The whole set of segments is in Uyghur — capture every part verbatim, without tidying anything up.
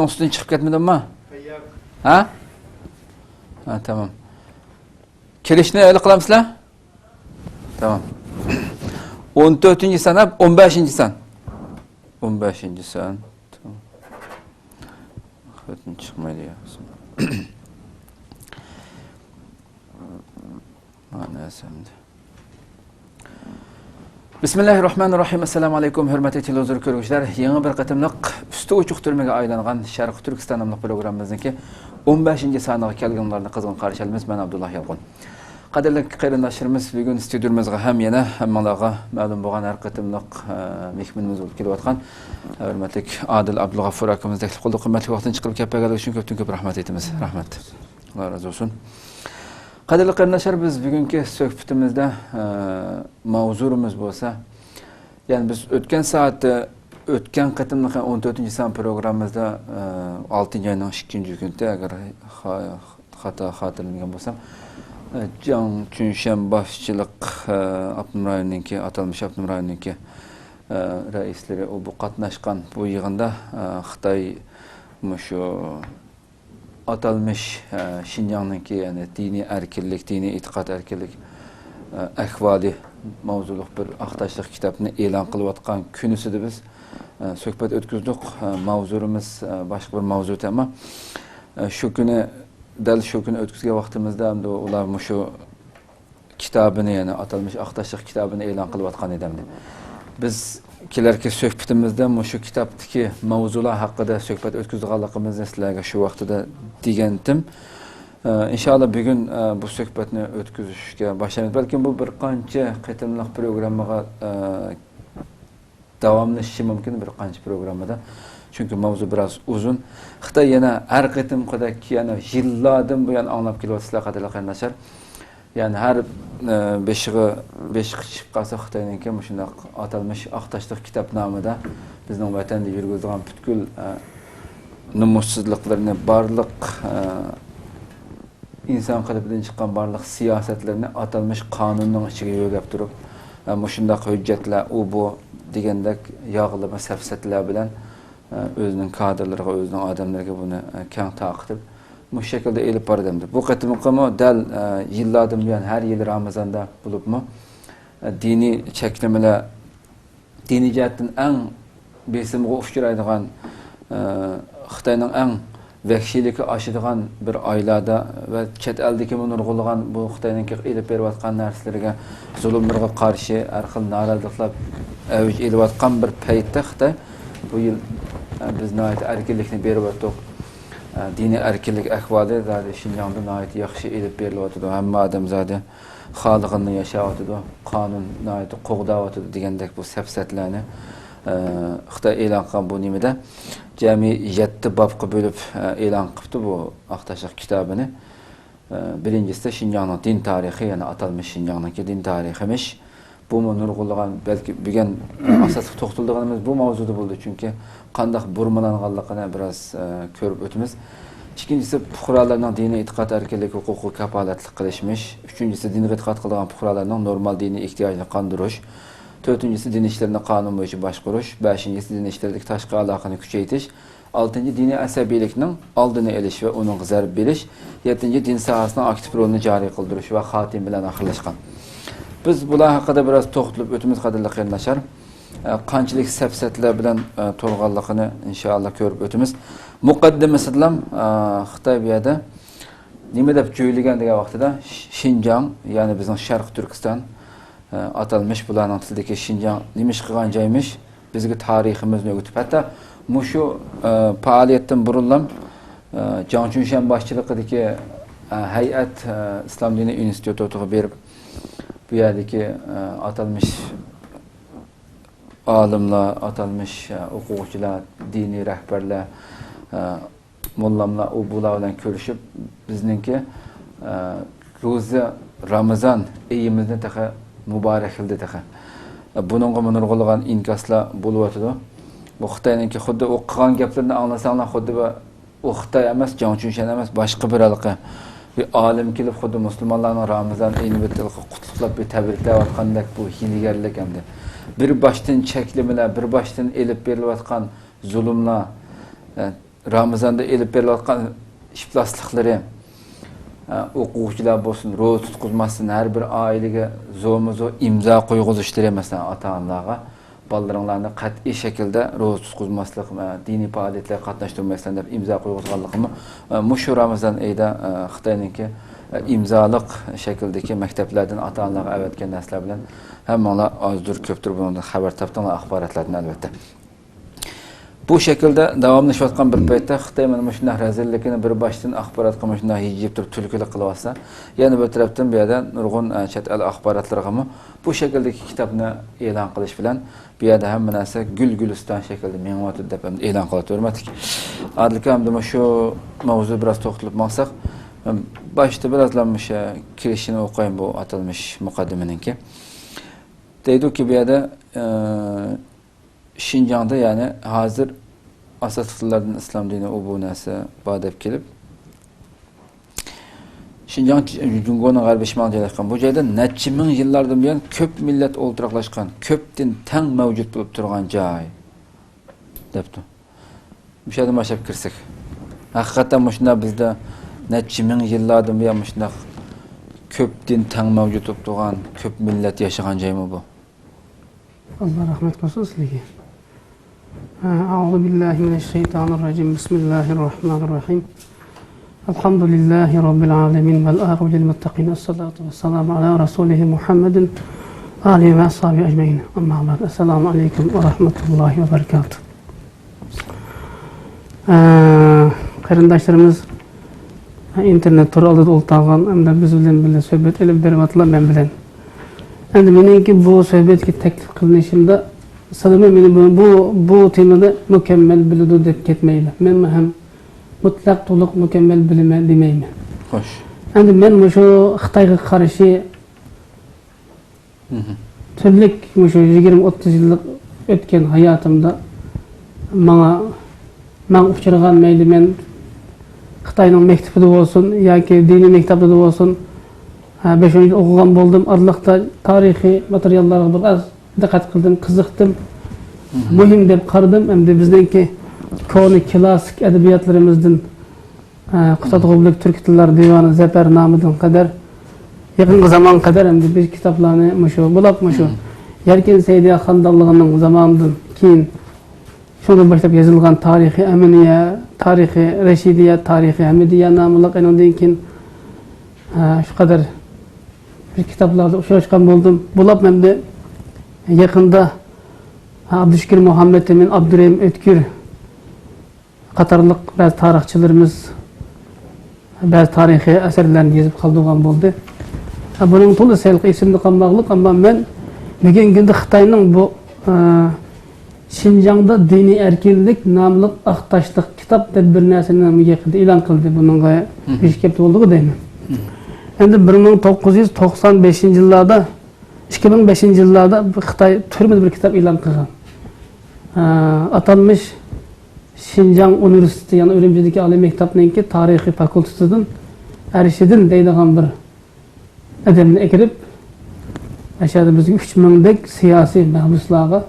ئۈستىدىن چىقىپ كەتمىدىمما؟ ھە؟ ھە، تامام. كېلىشنى ھېلى قىلامسىلەر؟ تامام. ئون تۆتىنچى سان، ھە، ئون بەشىنچى سان. ئون بەشىنچى سان. تامام. خېتىم چىقمايدۇ يا. مانا ئەسەمدە. بىسمىللاھىررەھمانىررەھىم. ئەسسالامۇ ئەلەيكۇم، ھۆرمەتلىك تېلېۋىزور كۆرگۈچىلەر. يېڭى بىر قېتىملىق ئۈستى ئوچۇق تۈرمىگە ئايلانغان شەرقىي تۈركىستان ناملىق پروگراممىمىزنىڭكى ئون بەشىنچى سانىغا كەلگەنلەرنى قىزغىن قارشى ئالىمىز. مەن ئابدۇللا يالقۇن. قەدىرلىك قېرىنداشلىرىمىز، بۈگۈن ستۇدىيىمىزغا ھەم يەنە ھەممىڭلارغا مەلۇم بولغان ھەر قېتىملىق، ئە، مېھمىنىمىز بولۇپ كېلىۋاتقان، ئە، ھۆرمەتلىك ئادىل ئابدۇلغەپۇر ئاكىمىز تەكلىپ قىلدۇق. قىممەتلىك ۋاقتىنى چىقىرىپ كەپ بەرگەنلىكى ئۈچۈن كۆپتىن كۆپ رەھمەت ئېيتىمىز. رەھمەت. ئاللا رازى بولسۇن. قەدىرلىك قېرىنداشلار، بىز بۈگۈنكى سۆھبىتىمىزدە، ئە، ماۋزۇمىز بولسا، يەنى بىز ئۆتكەن سائەتتە، ئۆتكەن قېتىملىق ئون تۆتىنچى سان پروگراممىمىزدا، ئە، ئالتىنچى ئاينىڭ ئىككىنچى كۈنى، ئەگەر خا-، خاتا خاتىرىلىمىگەن بولسام، ئە، جاڭ چۈنشەن باشچىلىق، ئە، ئاپتونوم رايوننىڭكى، ئاتالمىش ئاپتونوم رايوننىڭكى، ئە، رەئىسلىرى، ئۇ بۇ قاتناشقان بۇ يىغىندا، ئە، خىتاي مۇشۇ ئاتالمىش، ئە، شىنجاڭنىڭكى، يەنى دىنىي ئەركىنلىك، دىنىي ئېتىقاد ئەركىنلىك، ئە، ئەھۋالى ماۋزۇلۇق بىر ئاق تاشلىق كىتابنى ئېلان قىلىۋاتقان كۈنىسىدە بىز، ئە، سۆھبەت ئۆتكۈزدۇق. ئە، ماۋزۇمىز، ئە، باشقا بىر ماۋزۇ ئىدى، ئەمما، ئە، شۇ كۈنى، دەل شۇ كۈنى ئۆتكۈزگەن ۋاقتىمىزدا ئەمدى ئۇلار مۇشۇ كىتابىنى، يەنى ئاتالمىش ئاق تاشلىق كىتابىنى ئېلان قىلىۋاتقان ئىدى ئەمدى. بىز كېلەركى سۆھبىتىمىزدە مۇشۇ كىتابتىكى ماۋزۇلار ھەققىدە سۆھبەت ئۆتكۈزىدىغانلىقىمىزنى سىلەرگە شۇ ۋاقتىدا دېگەنتىم. ئە، ئىنشائاللا بۈگۈن، ئە، بۇ سۆھبەتنى ئۆتكۈزۈشكە باشلايمىز. بەلكىم بۇ بىر قانچە قېتىملىق پروگراممىغا، ئە، داۋاملىشىشى مۇمكىن بىر قانچە پروگراممىدا. چۈنكى ماۋزۇ بىراز ئۇزۇن. خىتاي يەنە ھەر قېتىمقىدەك، يەنە يىللاردىن بۇيان ئاڭلاپ كېلىۋاتىسىلەر، قەدىرلىك قېرىنداشلار. يەنى ھەر، ئە، بېشىغا، بېشى قىچىشىپ قالسا خىتاينىڭكى مۇشۇنداق ئاتالمىش ئاق تاشلىق كىتاب نامىدا بىزنىڭ ۋەتەندە يۈرگۈزىدىغان پۈتكۈل، ئە، نومۇسسىزلىقلىرىنى، بارلىق، ئە، ئىنسان قېلىپىدىن چىققان بارلىق سىياسەتلىرىنى ئاتالمىش قانۇننىڭ ئىچىگە يۆگەپ تۇرۇپ، ئە، مۇشۇنداق ھۆججەتلەر، ئۇ، بۇ دېگەندەك ياغلىما سەپسەتىلەر بىلەن، ئە، ئۆزىنىڭ كادىرلىرىغا، ئۆزىنىڭ ئادەملىرىگە بۇنى، ئە، كەڭ تارقىتىپ، مۇشۇ شەكىلدە ئېلىپ بارىدۇ. بۇ قېتىمقىمۇ دەل، ئە، يىللاردىن بۇيان ھەر يىل رامىزاندا بولۇپمۇ، ئە، دىنىي چەكلىمىلەر، دىنىي جەھەتتىن ئەڭ بېسىمغا ئۇچرايدىغان، ئە، خىتاينىڭ ئەڭ ۋەھشىيلىكى ئاشىدىغان بىر ئايلاردا ۋە چەت ئەلدىكىمۇ نۇرغۇنلىغان بۇ خىتاينىڭكى ئېلىپ بېرىۋاتقان نەرسىلىرىگە، زۇلۇملىرىغا قارشى ھەر خىل نارازىلىقلار ئەۋج ئېلىۋاتقان بىر پەيتتە خىتاي بۇ يىل، ئە، بىز ناھايىتى ئەركىنلىكنى بېرىۋاتىدۇق. ئە، دىنىي ئەركىنلىك ئەھۋالى زادى شىنجاڭدا ناھايىتى ياخشى ئېلىپ بېرىلىۋاتىدۇ. ھەممە ئادەم زادى خالىغىنىنى ياشاۋاتىدۇ، قانۇن ناھايىتى قوغداۋاتىدۇ دېگەندەك بۇ سەپسەتىلەرنى، ئە، خىتاي ئېلان قىلغان بۇ نېمىدە جەمئىي يەتتە بابقا بۆلۈپ، ئە، ئېلان قىپتۇ بۇ ئاق تاشلىق كىتابىنى. ئە، بىرىنچىسى شىنجاڭنىڭ دىن تارىخى، يەنى ئاتالمىش شىنجاڭنىڭكى دىن تارىخىمىش. بۇمۇ نۇرغۇنلىغان، بەلكى بۈگۈن، ئە، ئاساسلىق توختىلىدىغىنىمىز بۇ ماۋزۇدا بولدى، چۈنكى قانداق بۇرمىلانغانلىقىنى بىراز، ئە، كۆرۈپ ئۆتىمىز. ئىككىنچىسى، پۇقرالارنىڭ دىنىي ئېتىقاد ئەركىنلىكى ھوقۇقىغا كاپالەتلىك قىلىشمىش. ئۈچىنچىسى، دىنغا ئېتىقاد قىلىدىغان پۇقرالارنىڭ نورمال دىنىي ئېھتىياجىنى قاندۇرۇش. تۆتىنچىسى، دىن ئىشلىرىنى قانۇن بويىچە باشقۇرۇش. بەشىنچىسى، دىن ئىشلىرىدىكى تاشقى ئالاقىنى كۈچەيتىش. ئالتىنچى، دىنىي ئەسەبىيلىكنىڭ ئالدىنى ئېلىش ۋە ئۇنىڭغا زەربە بېرىش. يەتتىنچى، دىن ساھەسىنىڭ ئاكتىپ رولىنى جارى قىلدۇرۇش ۋە خاتىمە بىلەن ئاخىرلاشقان. بىز بۇلار ھەققىدە بىراز توختىلىپ ئۆتىمىز، قەدىرلىك قېرىنداشلار. ئە، قانچىلىك سەپسەتىلەر بىلەن، ئە، تولغانلىقىنى ئىنشائاللا كۆرۈپ ئۆتىمىز. مۇقەددىمىسىدىلا، ئە، خىتاي بۇ يەردە نېمە دەپ جۆيلىگەن دېگەن ۋاقتىدا، ش-، شىنجاڭ، يەنى بىزنىڭ شەرقىي تۈركىستان، ئاتالمىش بۇلارنىڭ تىلىدىكى شىنجاڭ نېمە ئىش قىلغان جايمىش، بىزگە تارىخىمىزنى ئۆگىتىپ، ھەتتا مۇشۇ، ئە، پائالىيەتتىن بۇرۇنلام، ئە، جاڭ چۈنشەن باشچىلىقىدىكى، ئە، ھەيئەت، ئە، ئىسلام دىنى ئىنستىتۇتىغا بېرىپ، بۇ يەردىكى، ئە، ئاتالمىش ئالىملار، ئاتالمىش، ئە، ئوقۇغۇچىلار، دىنىي رەھبەرلەر، ئە، موللاملار ئۇ بۇلار بىلەن كۆرۈشۈپ، بىزنىڭكى، ئە، روزا، رامىزان ئېيىمىزنى تېخى مۇبارەكلىدى تېخى. ئە، بۇنىڭغىمۇ نۇرغۇنلىغان ئىنكاسلار بولۇۋاتىدۇ. بۇ خىتاينىڭكى خۇددى ئۇ قىلغان گەپلىرىنى ئاڭلىساڭلار، خۇددى بۇ، ئۇ خىتاي ئەمەس، جاڭ چۈنشەن ئەمەس، باشقا بىر ھېلىقى بىر ئالىم كېلىپ، خۇددى مۇسۇلمانلارنىڭ رامىزان ئېيىنى بىر ھېلىقى قۇتلۇقلاپ، بىر تەبرىكلەۋاتقاندەك بۇ ھىيلىگەرلىك ئەمدى. بىر باشتىن چەكلىمىلەر، بىر باشتىن ئېلىپ بېرىلىۋاتقان زۇلۇملار، ئە، رامىزاندا ئېلىپ بېرىلىۋاتقان ئىپلاسلىقلىرى، ئە، ئوقۇغۇچىلار بولسۇن، روزا تۇتقۇزماستىن ھەر بىر ئائىلىگە زورمۇ زور ئىمزا قويغۇزۇشلىرى، مەسىلەن، ئاتا-ئانىلارغا بالىلىرىڭلارنى قەتئىي شەكىلدە روزا تۇتقۇزماسلىق، ئە، دىنىي پائالىيەتلەرگە قاتناشتۇرمايسىلەر دەپ ئىمزا قويغۇزغانلىقىمۇ، ئە، مۇشۇ رامىزان ئېيىدا، ئە، خىتاينىڭكى، ئە، ئىمزالىق شەكىلدىكى مەكتەپلەردىن ئاتا-ئانىلارغا ئەۋەتكەن نەرسىلەر بىلەن ھەممىڭلار ئازدۇر كۆپتۇر بۇنىڭدىن خەۋەر تاپتىڭلار ئاخباراتلاردىن، ئەلۋەتتە. بۇ شەكىلدە داۋاملىشىۋاتقان بىر پەيتتە خىتاي مانا مۇشۇنداق رەزىللىكىنى بىر باشتىن ئاخباراتقا مۇشۇنداق ھىجىيىپ تۇرۇپ تۈلكىلىك قىلىۋاتسا، يەنە بىر تەرەپتىن بۇ يەردە نۇرغۇن، ئە، چەت ئەل ئاخباراتلىرىغىمۇ بۇ شەكىلدىكى كىتابنى ئېلان قىلىش بىلەن بۇ يەردە ھەممە نەرسە گۈل گۈلىستان شەكلىدە مېڭىۋاتىدۇ دەپ ئەمدى ئېلان قىلىۋاتىدۇ. ھۆرمەتلىك ئادىل ئاكا، ئەمدى مۇشۇ ماۋزۇدا بىراز توختىلىپ ماڭساق، باشتا بىرازلا مۇشۇ كىرىشىنى ئوقۇيمەن بۇ ئاتالمىش مۇقەددىمىنىڭكى. دەيدۇكى، بۇ يەردە، ئە، شىنجاڭدا، يەنى ھازىر ئاساسلىق تىللاردىن ئىسلام دىنى ئۇ بۇ نەرسە بار دەپ كېلىپ، شىنجاڭ جۇڭگونىڭ غەربىي شىمالىدا جايلاشقان. بۇ جايدا نەچچە مىڭ يىللاردىن بۇيان كۆپ مىللەت ئولتۇراقلاشقان، كۆپ دىن تەڭ مەۋجۇت بولۇپ تۇرغان جاي، دەپتۇ. مۇشۇ يەردىن باشلاپ كىرسەك. ھەقىقەتەن مۇشۇنداق بىزدە نەچچە مىڭ يىللاردىن بۇيان مۇشۇنداق كۆپ دىن تەڭ مەۋجۇت بولۇپ تۇرغان، كۆپ مىللەت ياشىغان جايمۇ بۇ؟ ئاللا رەھمەت قىلسۇن سىلىگە. ئەئۇزۇ بىللاھى مىنەششەيتانىر رەجىم. بىسمىللاھىر رەھمانىر رەھىم. ئەلھەمدۇلىللاھى رەببىل ئالەمىن. ۋەل ئاقىبەتۇ لىل مۇتتەقىن. ۋەسسالاتۇ ۋەسسالامۇ ئەلا رەسۇلىھى مۇھەممەدىن ئالىھى ۋە ئەسھابىھى ئەجمەئىن. ئەمما بەئد. ئەسسالامۇ ئەلەيكۇم ۋە رەھمەتۇللاھى ۋە بەرىكاتۇھ. ئە، قېرىنداشلىرىمىز ئىنتېرنېت تور ئالدىدا ئولتۇرغان، ئەمدى بىز بىلەن بىللە سۆھبەت ئېلىپ بېرىۋاتىدىلا مەن بىلەن. ئەمدى مېنىڭكى بۇ سۆھبەتكە تەكلىپ قىلىنىشىمدا، سىلىمۇ مېنى بۇ، بۇ، بۇ تېمىدا مۇكەممەل بىلىدۇ دەپ كەتمەيلى. مەنمۇ ھەم مۇتلەق تولۇق مۇكەممەل بىلىمەن دېمەيمەن. خوش. ئەمدى مەن مۇشۇ خىتايغا قارشى مھم. تۈرلۈك مۇشۇ يىگىرمە ئوتتۇز يىللىق ئۆتكەن ھاياتىمدا ماڭا، ماڭا ئۇچرىغان، مەيلى مەن خىتاينىڭ مەكتىپىدە بولسۇن ياكى دىنىي مەكتەپلىرىدە بولسۇن، ھە، بەش-ئون يىل ئوقۇغان بولدۇم. ئارىلىقتا تارىخىي ماتېرىياللارغا بىر ئاز دىققەت قىلدىم، قىزىقتىم. مھم. مۇھىم دەپ قارىدىم. ئەمدى بىزنىڭكى كونا كىلاسسىك ئەدەبىياتلىرىمىزدىن ئە، قۇتادغۇبىلىك تۈركىي تىللار دىۋانى زەپەرنامىدىن قەدەر، يېقىنقى زامانغا قەدەر ئەمدى بىر كىتابلارنى مۇشۇ، بولاپ مۇشۇ، مم. يەركەن سەئىدىيە خانىدانلىقىنىڭ زامانىدىن كېيىن، شۇندىن باشلاپ يېزىلغان تارىخى ئەمىنىيە، تارىخى رەشىدىيە، تارىخى ھەمىدىيە ناملىق، ئېنىڭدىن كېيىن، ئە، شۇ قەدەر بىر كىتابلاردا ئۇچراشقان بولدۇم. بولاپ ئەمدى يېقىندا، ئابدۇشۈكۈر مۇھەممەتئىمىن، ئابدۇرېھىم ئۆتكۈر، قاتارلىق بەزى تارىخچىلىرىمىز بەزى تارىخىي ئەسەرلەرنى يېزىپ قالدۇرغان بولدى. ھە، بۇنىڭ تولىسى ھېلىقى ئېسىمدە قالماقلىق، ئەمما مەن بۈگۈنكى كۈندە خىتاينىڭ بۇ، ئە، شىنجاڭدا دىنىي ئەركىنلىك ناملىق ئاق تاشلىق كىتاب دەپ بىر نەرسىنى يېقىندا ئېلان قىلدى. بۇنىڭغا مم. بېشى كەپتە بولدىغۇ دەيمەن. مم. ئەمدى بىر مىڭ توققۇز يۈز توقسان بەشىنچى يىللاردا، ئىككى مىڭ بەشىنچى يىللاردا بىر خىتاي تۈرمىدە بىر كىتاب ئېلان قىلغان. ئە، ئاتالمىش شىنجاڭ ئۇنىۋېرسىتېتى، يەنى ئۈرۈمچىدىكى ئالىي مەكتەپنىڭكى تارىخىي فاكۇلتېتىدىن ئەرشىدىن دەيدىغان بىر ئادەمنى ئەكىرىپ، ئاشۇ يەردە بىزگە ئۈچ مىڭدەك سىياسىي مەھبۇسلارغا،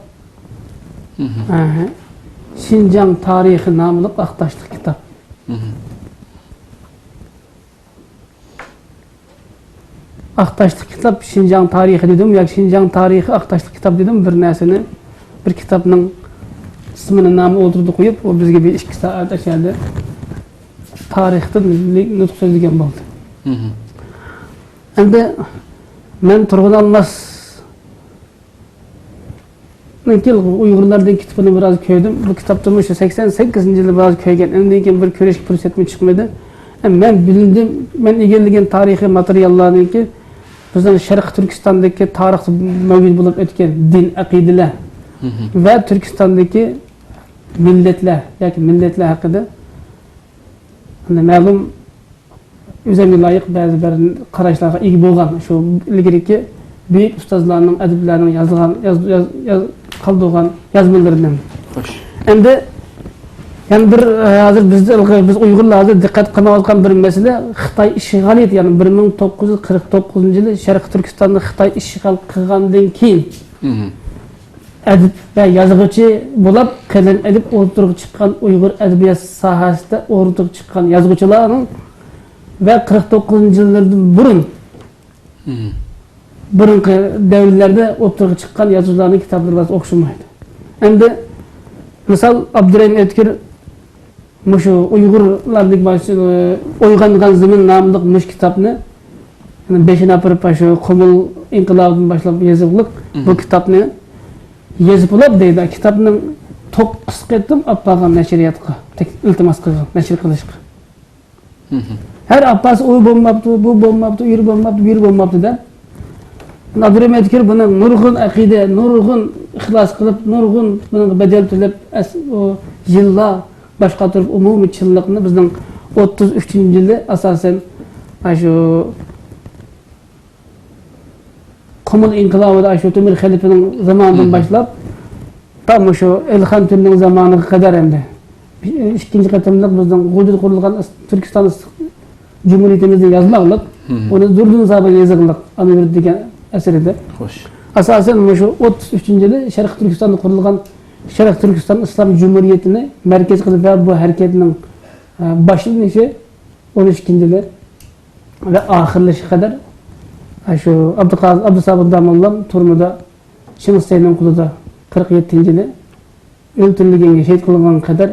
مھم. ئە، شىنجاڭ تارىخى ناملىق ئاق تاشلىق كىتاب. مھم. ئاق تاشلىق كىتاب، شىنجاڭ تارىخى دېدىم ياكى شىنجاڭ تارىخى ئاق تاشلىق كىتاب دېدىم، بىر نەرسىنى، بىر كىتابنىڭ ئىسمىنى، نامى ئوتتۇرىدا قويۇپ، ئۇ بىزگە بىر ئىككى سائەت ئاشۇ يەردە تارىختىن نۇتۇق سۆزلىگەن بولدى. مھم. ئەمدى مەن تۇرغۇن ئالماس ئۇيغۇرلاردىن كىتابىنى بىراز كۆردۈم. بۇ كىتابتىمۇ شۇ سەكسەن سەككىزىنچى يىلى بىراز كۆرگەن. ئاندىن كېيىن بىر كۆرۈشكە پۇرسەتمۇ چىقمىدى. مەن بىلدىم، مەن ئىگىلىگەن تارىخىي ماتېرىياللارنىڭكى بىزنىڭ شەرقىي تۈركىستاندىكى تارىختا مەۋجۇت بولۇپ ئۆتكەن دىن، ئەقىدىلەر مھم. ۋە تۈركىستاندىكى مىللەتلەر ياكى مىللەتلەر ھەققىدە مەلۇم ئۆزۈمگە لايىق بەزى بىر قاراشلارغا ئىگە بولغان، شۇ ئىلگىرىكى بۈيۈك ئۇستازلارنىڭ، ئەدىبلەرنىڭ يازغان، ياز-، ياز-، ياز-، قالدۇرغان يازمىلىرىدىن. خوش. ئەمدى يەنە بىر، ئە، ھازىر بىز، بىز ئۇيغۇرلار ھازىر دىققەت قىلمايۋاتقان بىر مەسىلە، خىتاي ئىشغالىيىتى، يەنى بىر مىڭ توققۇز يۈز قىرىق توققۇزىنچى يىلى شەرقىي تۈركىستاننى خىتاي ئىشغال قىلغاندىن كېيىن، مھم. ئەدىب ۋە يازغۇچى بولۇپ قەلەم ئېلىپ ئوتتۇرىغا چىققان، ئۇيغۇر ئەدەبىيات ساھەسىدە ئوتتۇرىغا چىققان يازغۇچىلارنىڭ ۋە قىرىق توققۇزىنچى يىللاردىن بۇرۇن، بۇرۇنقى دەۋرلەردە ئوتتۇرىغا چىققان يازغۇچىلارنىڭ كىتابلىرى بىراز ئوخشىمايدۇ. ئەمدى مىسال، ئابدۇرېھىم ئۆتكۈر مۇشۇ ئۇيغۇرلاردىكى مۇشۇ ئويغانغان زېمىن ناملىق مۇشۇ كىتابنى، يەنى بېشىنى ئاپىرىپ، شۇ قۇمۇل ئىنقىلابىدىن باشلاپ يېزىقلىق بۇ كىتابنى يېزىپ بولۇپ دەيدۇ. كىتابنىڭ توققۇز قېتىم ئاپارغان نەشرىياتقا، تەك-، ئىلتىماس قىلغان نەشر قىلىشقا. ھەر ئاپارسا ئۇ بولماپتۇ، بۇ بولماپتۇ، ئۇ يېرى بولماپتۇ، بۇ يېرى بولماپتۇ دەپ. ئابدۇرېھىم ئۆتكۈر بۇنى نۇرغۇن ئەقىدە، نۇرغۇن ئىخلاس قىلىپ، نۇرغۇن بۇنىڭغا بەدەل تۆلەپ، ئەس-، ئۇ يىللار باش قاتۇرۇپ، ئومۇمىي چىنلىقنى بىزنىڭ ئوتتۇز ئۈچىنچى يىلى ئاساسەن، ئاشۇ قۇمۇل ئىنقىلابىدا، ئاشۇ تۆمۈر خەلىپىنىڭ زامانىدىن باشلاپ، تا مۇشۇ ئېلخان تۆرىنىڭ زامانىغا قەدەر ئەمدى ئىككىنچى قېتىملىق بىزنىڭ غۇلجىدا قۇرۇلغان ئىس-، تۈركىستان ئىس-، جۇمھۇرىيىتىمىزنى يازماقلىق، ئۇنى زوردۇن سابىر يېزىقلىق ئانا يۇرت دېگەن ئەسىرىدە. خوش. ئاساسەن مۇشۇ ئوتتۇز ئۈچىنچى يىلى شەرقىي تۈركىستاندا قۇرۇلغان شەرقىي تۈركىستان ئىسلام جۇمھۇرىيىتىنى مەركەز قىلىپ ۋە بۇ ھەرىكەتنىڭ، ئە، باشلىنىشى ئون ئىككىنچى يىلى ۋە ئاخىرلىشىشىغا قەدەر، ئە، شۇ ئابدۇقازى، ئابدۇسابىر داموللام تۈرمىدە چىڭ سەينىڭ قولىدا قىرىق يەتتىنچى يىلى ئۆلتۈرۈلگەنگە، شېھىت قىلىنغانغا قەدەر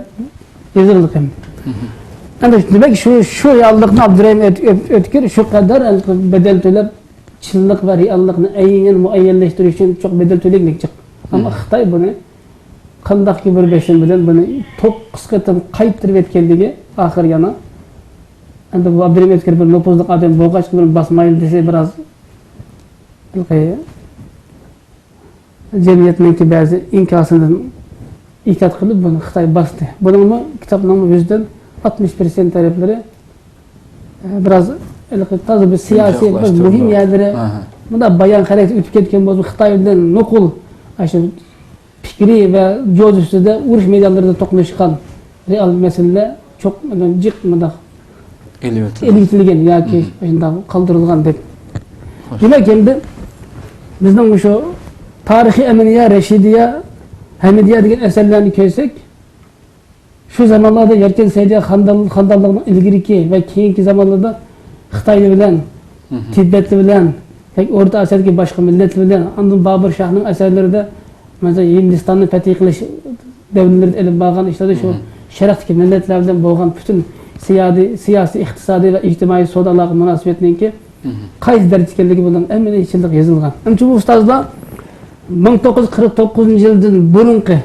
يېزىقلىق ئەمدى. ئەمدى دېمەك، شۇ، شۇ رېئاللىقنى ئابدۇرېھىم ئۆت-، ئۆت-، ئۆتكۈر شۇ قەدەر بەدەل تۆلەپ، چىنلىق ۋە رېئاللىقنى ئەينەن مۇئەييەنلەشتۈرۈش ئۈچۈن چوڭ بەدەل تۆلىگەنلىك چىق. ئەمما خىتاي بۇنى قانداقكى بىر بېسىم بىلەن بۇنى توققۇز قېتىم قايتۇرۇپ ئەتكەنلىكى ئاخىر يەنە. ئەمدى بۇ ئابدۇرېھىم ئۆتكۈر بىر نوپۇزلۇق ئادەم بولغاچقا بۇنى باسمايلى دېسە بىراز ھېلىقى جەمئىيەتنىڭكى بەزى ئىنكاسىدىن ئېھتىيات قىلىپ، بۇنى خىتاي باستى. بۇنىڭمۇ كىتابنىڭمۇ يۈزدىن ئاتمىش پىرسەنت تەرەپلىرى، ئە، بىراز ھېلىقى تازا بىر سىياسىي، بىر مۇھىم يەرلىرى، ئاھا، مۇنداق بايان خاراكتېرى ئۆتۈپ كەتكەن بولسا، خىتاي بىلەن نوقۇل، ئاشۇ پىكرى ۋە جوز ئۈستىدە ئۇرۇش مەيدانلىرىدا توقۇنۇشقان رېئال مەسىلىلەر چوق، جىق مۇنداق ئېلىۋېتىلگەن. ئېلىۋېتىلگەن ياكى شۇنداق قالدۇرۇلغان دەپ. خوش. دېمەك، ئەمدى بىزنىڭ مۇشۇ تارىخىي ئەمىنىيە، رەشىدىيە، ھەمىدىيە دېگەن ئەسەرلەرنى كۆرسەك، شۇ زامانلاردا يەركەن سەئىدىيە خاندان-، خاندانلىقىنىڭ ئىلگىرىكى ۋە كېيىنكى زامانلاردا خىتاي بىلەن، تىبەت بىلەن ياكى ئورتا ئاسىيادىكى باشقا مىللەتلەر بىلەن، ئاندىن بابۇر شاھنىڭ ئەسەرلىرىدە، مەسىلەن، ھىندىستاننى پەتھى قىلىش دەۋرلىرىدە ئېلىپ بارغان ئىشلاردا شۇ شەرقتىكى مىللەتلەر بىلەن بولغان پۈتۈن سىيادىي، سىياسىي، ئىقتىسادىي ۋە ئىجتىمائىي سودا ئالاقە مۇناسىۋەتنىڭكى قايسى دەرىجىدە ئىكەنلىكى بۇنىڭ ھەممىنى چىنلىق يېزىلغان. ئەمدى بۇ ئۇستازلار مىڭ توققۇز يۈز قىرىق توققۇزىنچى يىلدىن بۇرۇنقى